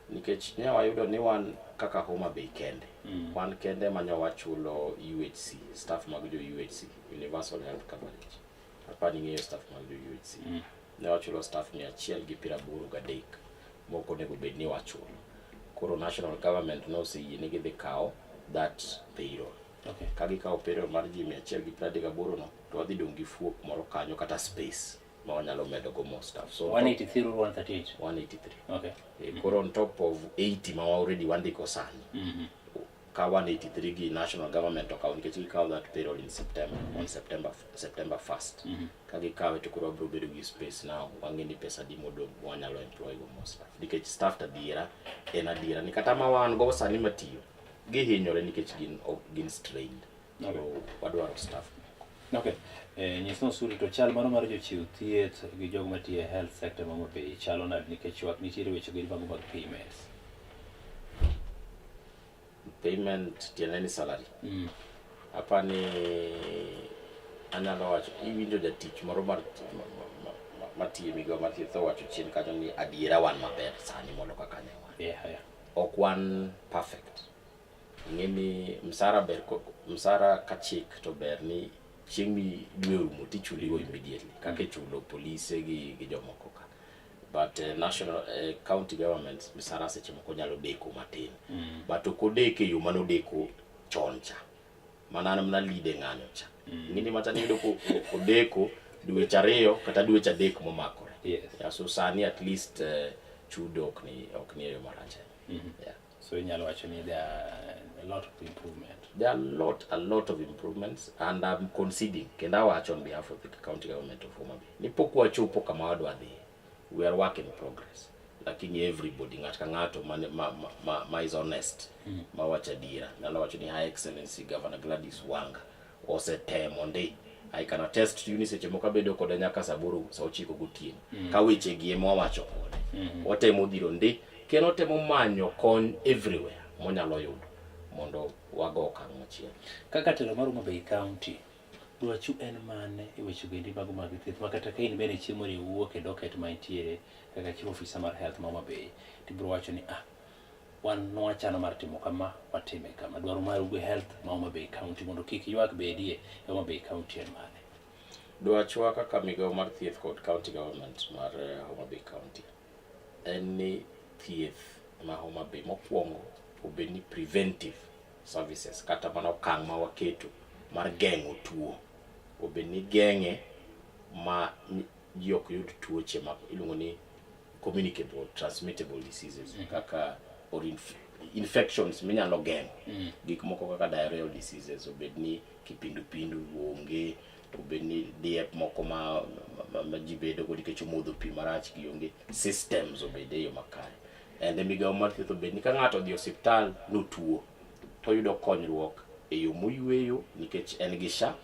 nikech ne wayudo ni wan kaka Homa Bay kende. Wan kende ma nyo wachulo UHC, staff mag jo UHC, Universal Health Coverage. Apani ing'eyo staff mag jo UHC. Ne wachulo staff 183. mok onego bed ni wachulo. Koro national government noseyie ni gidhi kawo that payroll. Ka gikawo payroll mar ji 138 no, to wadhi dong' gi fuok moro kanyo kata space ma wanyalo medo go more staff. So 183 or 138? 183. Okay. Koro on top of 80 ma already wandiko sani, ka 183 gi national government okawo nikech gikawo that payroll in September, on September 1st. Ka gikawe to koro wabiro bedo gi space now, wang'e ni pesa adi modong' wanyalo employ go more staff. Nikech staff to adiera en adiera ni kata ma wan go sani matiyo gihinyore nikech gin ok gin strained. Koro wadwaro staff. Okay. Nyiswa Osuri, to chal mano mar jochiw thieth gi jogo matiyo e health sector ma Homa Bay chalo nade nikech ywak nitiere weche go mago mag payments. Payment tiende ni salary. Apani anyalo wacho iwinjo jatich moro mar matiyo e migawo mar thieth owacho chien kanyo ni adiera wan maber sani molo kaka ne wan. Ok wan perfect. Ing'e ni msara ber msara ka chik to ber ni chieng' mi dwe orumo tichuligo immediately kaka ichulo polise gi jomoko ka. But national county governments msara seche moko nyalo deko matin. But ok odeko e yo manodeko chon cha. Mana an mana lead e ng'anyo cha. Ing'e ni macha niyudo ko odeko dweche 2 kata dweche 3 momakore. Yeah, so sani at least chudo ok ni e yo marach ahinya. Yeah. So inyalo wacho ni there are a lot of improvement. There are a lot of improvements and I'm conceding kendo awacho on behalf of the county government of Homa Bay ni pok wachopo kama wadwa dhiye. We are work in progress. Lakini everybody, ng'ato ka ng'ato ma is honest, ma wacho adiera nyalo wacho ni Her Excellency Governor Gladys Wanga osetemo ndi. I can attest to you ni seche moko abedo kode nyaka saa 8, saa 9 gotieno. Ka weche gi ema wawacho kode. Watemo dhiro ndi kendo otemo manyo kony everywhere monyalo yudo mondo wago okang' machielo. Kaka telo mar Homa Bay County, dwachu en mane e weche goendi mago mag thieth ma kata ka in bende chieng' moro iwuok e docket ma intiere kaka chief officer mar health ma Homa Bay, tibiro wacho ni ah, wan nwachano mar timo kama, watime kama. Dwaro mar Ugwe Health ma Homa Bay County mondo kik ywak bedie e Homa Bay County en mane? Dwachwa kaka migawo mar thieth kod county government mar Homa Bay County en ni thieth ma Homa Bay mokwongo obed ni preventive services kata mana okang' ma waketo mar geng'o tuo obed ni geng'e ma ji ok yud tuoche ma iluongo ni communicable, transmittable diseases kaka or infections minyalo geng'o. Gik moko kaka diarrheal diseases obed ni kipindupindu onge, obed ni diep moko ma ji bedo go nikech omodho pi marach gionge, systems obed e yo makare. And e migawo mar thieth obed ni ka ng'ato odhi e osiptal notuo to oyudo konyruok e yo moyweyo nikech en gi SHA,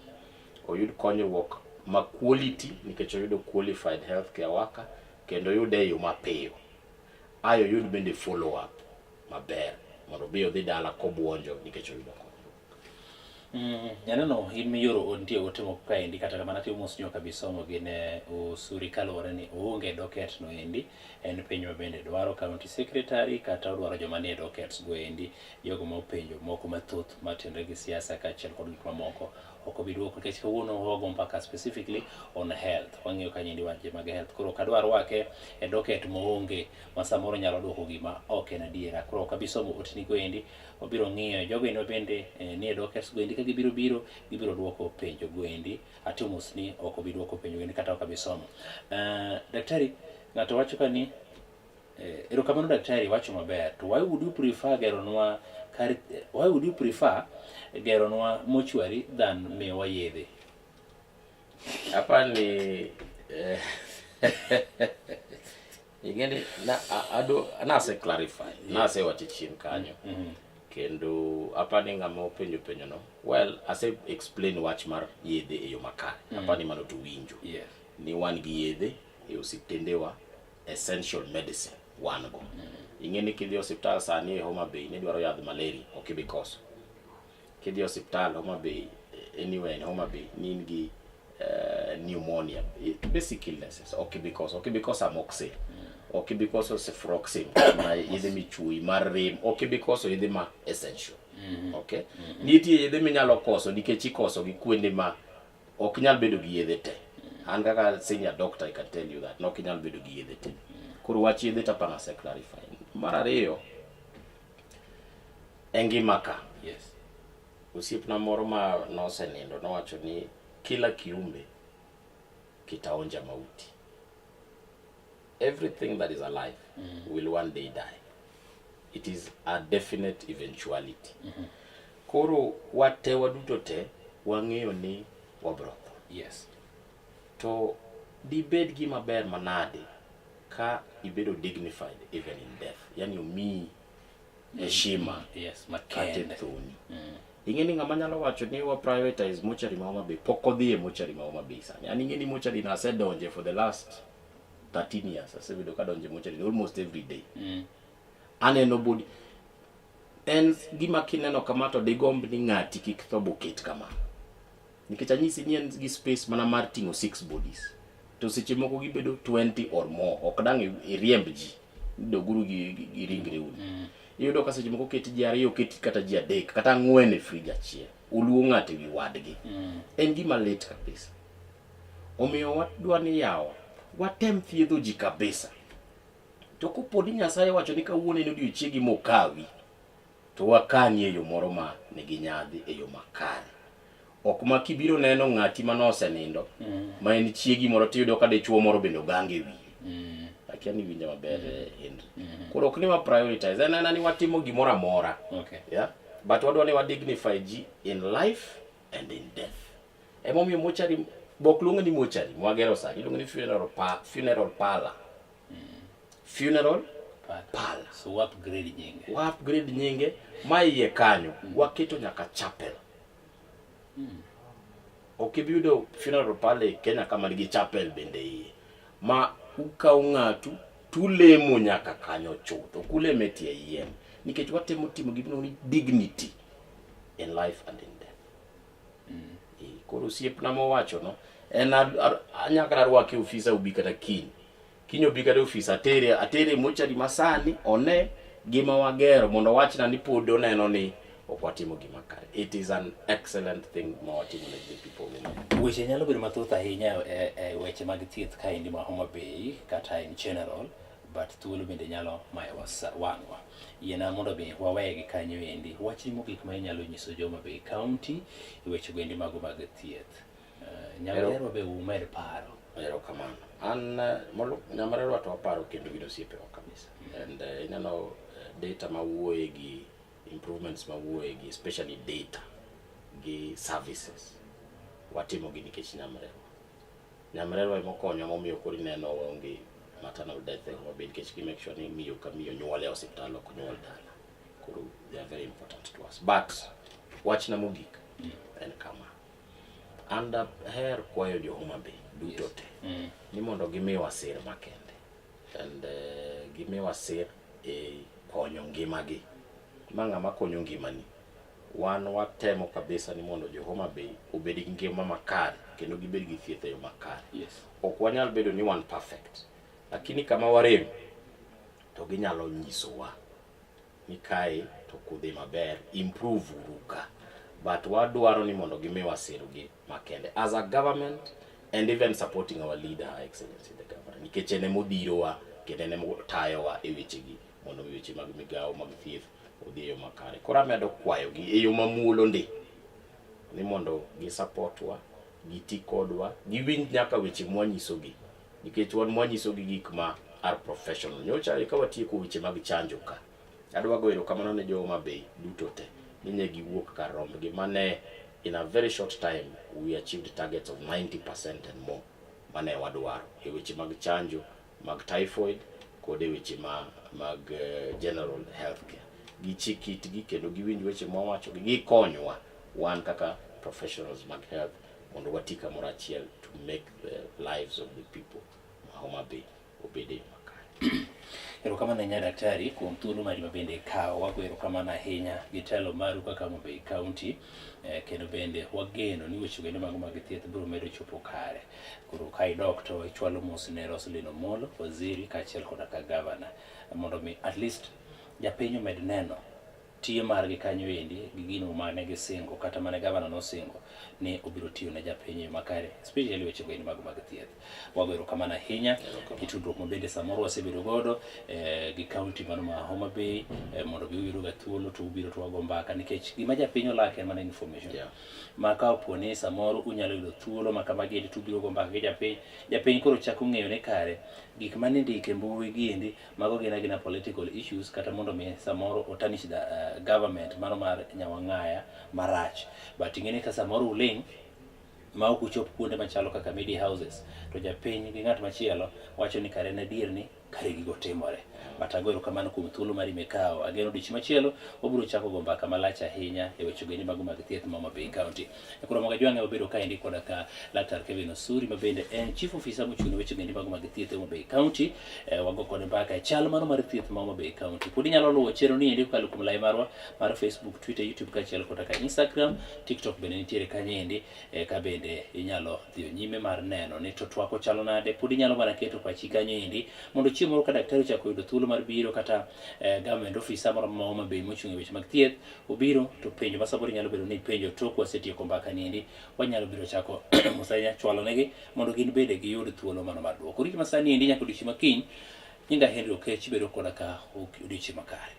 oyud konyruok ma quality nikech oyudo qualified healthcare worker kendo oyude e yo mapiyo. Ae oyud bende follow up maber mondo obi odhi dala kobuonjo nikech oyudo konyruok. Nyaneno in miyoro nitie ote moko kaendi, kata kamano atimo mos ni ok abi somo gi ne Osuri kaluwore ni oonge docket no endi. En penjo ma bende dwaro county secretary kata odwaro joma nie dockets go endi, jogo ma openjo moko mathoth matenore gi siasa kaachiel kod gik mamoko ok obi duoko nikech kawuono wago mbaka specifically on health, wang'iyo kanyo endi weche mag health. Koro ok adwar rwake e docket moonge ma samoro nyalo duoko gima ok en adiera. Koro ok abi somo otni go endi, wabiro ng'iyo jogo endi bende nie dockets go endi ka gibiro biro gibiro duoko penjo go endi. Atimo mos ni ok obi duoko penjo go endi kata ok abi somo. Daktari, ng'ato wacho ka ni erokamano daktari, wacho maber, to why would you prefer geronwa kar, why would you prefer geronwa mortuary than miyowa yedhe? Apani ing'eni na ado nase clarify, nasewacho chien kanyo kendo apani ng'ama openjo penjo no well, ase explain wach mar yedhe e yo makare. Apani mano to winjo ni wan gi yedhe e osiptendewa, essential medicine wan go. Ing'e ni kidhi e osiptal sani e Homa Bay nidwaro yadh malaria, ok ibi koso. Kidhi e osiptal Homa Bay, anywhere in Homa Bay, ni in gi pneumonia, basic illnesses, ok ibi koso. Ok ibi koso amoxil, ok ibi koso cefuroxime ma yedhe michuoyi mar rem, ok ibi koso yedhe ma essential. Okay, nitie yedhe minyalo koso nikech ikoso gi kuonde ma ok nyal bedo gi yedhe te. An kaka senior doctor, I can tell you that nok inyal bedo gi yedhe te. Koro wach yedhe to aparo ase clarify. Mar ariyo, e ngima ka, Yes. osiepna moro ma nosenindo nowacho ni kila kiumbe kitaonja mauti. Everything that is alive will one day die. It is a definite eventuality. Koro wate waduto te wang'eyo ni wabro tho. Yes. To dibed gima ber manade ka ibedo dignified even in death. Yani omiyi heshima Yes, kata e makende. thoni. Ing'e ni ng'ama nyalo wacho ni wa prioritize mochari ma Homa Bay pok odhi e mochari ma Homa Bay sani. An ing'e ni mochari na asedonje for the last 13 years. Asebedo kadonje mochari almost every day. Aneno body en gima kineno kama to digomb ni ng'ati kik tho boket kama. Nikech anyisi ni en gi space mana mar ting'o 6 bodies. To seche moko gibedo 20 or more. Ok dang' iriemb ji. Doguru gi ringre uni. Iyudo ka seche moko ket ji ariyo, ket kata ji adek, kata ang'wen e fridge achiel. Oluo ng'ato ewi wadgi. En gima lit kabisa. Omiyo wadwa ni yawa, watem thiedho ji kabisa. To kopo ni Nyasaye wacho ni kawuono en odiochiegi mokawi, to wakani e yo moro ma nigi nyadhi e yo makare. Ok ma kibiro neno ng'ati mane osenindo, ma en chiegi moro tiyudo ka dichuo moro bende ogange e wiye. Akia ni winja maber Henry. Koro ok ni wa prioritize, en ena ni watimo gimoro amora. Okay. Yeah? But wadwa ni wa dignify ji in life and in death. Emomiyo mochari, bok luonge ni mochari, mwagero sani, iluonge ni funeral parlor. Funeral parlor. So wa upgrade nyinge. Wa upgrade nyinge, ma iye kanyo, waketo nyaka chapel. Ok ibi yudo funeral parlor e Kenya kama nigi chapel bende iye. Ma ukawo ng'atu tulemo nyaka kanyo chuth. Ok ulemo e tie yien. Nikech watemo timo gima iluongo ni dignity in life and in death. Koro osiepna mowacho no, en anyaka arwake e ofisa obi kata kiny. Kiny obi kata e ofis atere mochari masani one gima wagero mondo owachna ni pod oneno ni ok watimo gima kare. It is an excellent thing ma watimo ne the people of Weche nyalo bedo mathoth ahinya e weche mag thieth kaendi ma Homa Bay kata in general, but thuolo bende nyalo mayowa wang'wa. Yiena mondo mi wawegi kanyo endi. Wachni mogik ma inyalo nyiso jo Homa Bay County e weche goendi mago mag thieth. Nyamrerwa be umed paro. Erokamano. An Nyamrerwa to waparo kendo gin osiepewa kabisa. And ineno data mawuoye gi improvements mawuoye gi especially data gi services watimo gi nikech Nyamrerwa. Nyamrerwa ema okonyo momiyo koro ineno waonge maternal death e Homa Bay nikech gi make sure ni miyo ka miyo nyuol e osiptal ok nyuol dala. Koro they are very important to us. But wachna mogik en kama. An daher kwayo jo Homa Bay duto te ni mondo gimiwa sir makende and gimiwa sir e konyo ngimagi. Ma ng'ama konyo ngimani. Wan watemo kabisa ni mondo jo Homa Bay obed gi ngima makare kendo gibed gi thieth e yo makare. Yes. Ok wanyal bedo ni wan perfect. Lakini kama warem to ginyalo nyisowa ni kae to kudhi maber, improve uru ka. But wadwaro ni mondo gimiwa sirgi makende as a government and even supporting our leader, Her Excellency the Governor. Nikech en emodhirowa kendo en emotayowa e wechegi mondo mi weche mag migawo mag thieth odhi e yo makare. Koro amedo kwayogi e yo mamuolo ndi ni mondo gi supportwa, giti kodwa, giwinj nyaka weche mwanyisogi nikech wan mwanyisogi gik ma are professional. Nyocha ka watieko weche mag chanjo ka, adwa goyo erokamano ne jo Homa Bay duto te ni ne giwuok kar rombgi mane in a very short time we achieved targets of 90% and more mane wadwaro e weche mag chanjo mag typhoid kod e weche mag general health care. Gichik itgi kendo giwinj weche mwawacho gi gikonywa wan kaka professionals mag health mondo wati kamoro achiel to make the lives of the people ma Homa Bay obed e yo makare. Erokamano ahinya daktari kuom thuolo mari ma bende ikawo. Wago erokamano ahinya gi telo maru kaka Homa Bay County kendo bende wageno ni weche goendo mago mag thieth biro medo chopo kare. Koro ka idok to ichwalo mos ne Roselyn Omolo, waziri kaachiel koda ka gavana mondo mi at least japiny omed neno Tiyo margi kanyo endi gi gino mane gisingo kata mane gavana nosingo ni obiro tiyo ne japiny e yo makare, especially weche go mag mag thieth. Wago erokamano ahinya gi tudruok ma bende samoro wasebedo godo gi county mano ma Homa Bay mondo bi uyudo ga thuolo to ubiro to wago mbaka nikech gima japiny olak en mana information. Ma ka opo ni samoro unyalo yudo thuolo ma kamagi endi to ubiro go mbaka gi japiny, japiny koro chako ng'eyo ni kare gik mane indiko e mbui gi endi mago gin agina political issues kata mondo mi samoro otanish the government mano mar Nyawang'aya marach. But ing'e ni ka samoro uling' ma ok uchop kuonde machalo kaka media houses to japiny gi ng'at machielo wacho ni kare en adier ni kare gigo timore. But ago erokamano kuom thuolo mari mikawo. Ageno odiochieng' machielo wabiro chako go mbaka malach ahinya e weche ogendni mago mag thieth ma Homa Bay County. E koro Moga Jwang'e wabedo kaendi koda ka Laktar Kevin Osuri ma bende en Chief Officer mochung' ne weche ogendni mago mag thieth e Homa Bay County. Wago kode mbaka e chal mano mar thieth ma Homa Bay County. Pod inyalo luwo chenro ni endi kokalo kuom lai marwa mar Facebook, Twitter, YouTube kaachiel koda ka Instagram, TikTok bende nitiere kanyo endi ka bende inyalo dhiyo nyime mar neno ni to twak ochalo nade. Pod inyalo mana keto pachi kanyo endi mondo chieng' moro ka daktari ochako yudo thuolo mar biro kata government officer moro ma Homa Bay mochung' e weche mag thieth obiro to penjo ma samoro nyalo bedo ni penjo tok wasetieko mbaka ni endi wanyalo biro chako mos ahinya chwalo negi mondo gin bende giyud thuolo mano mar duoko. Rit masani endi nyaka odiochieng' makiny. Nyinga Henry Okech bedo koda ka odiochieng' makare.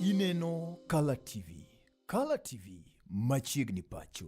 Ineno Kala TV. Kala TV machiegni pacho.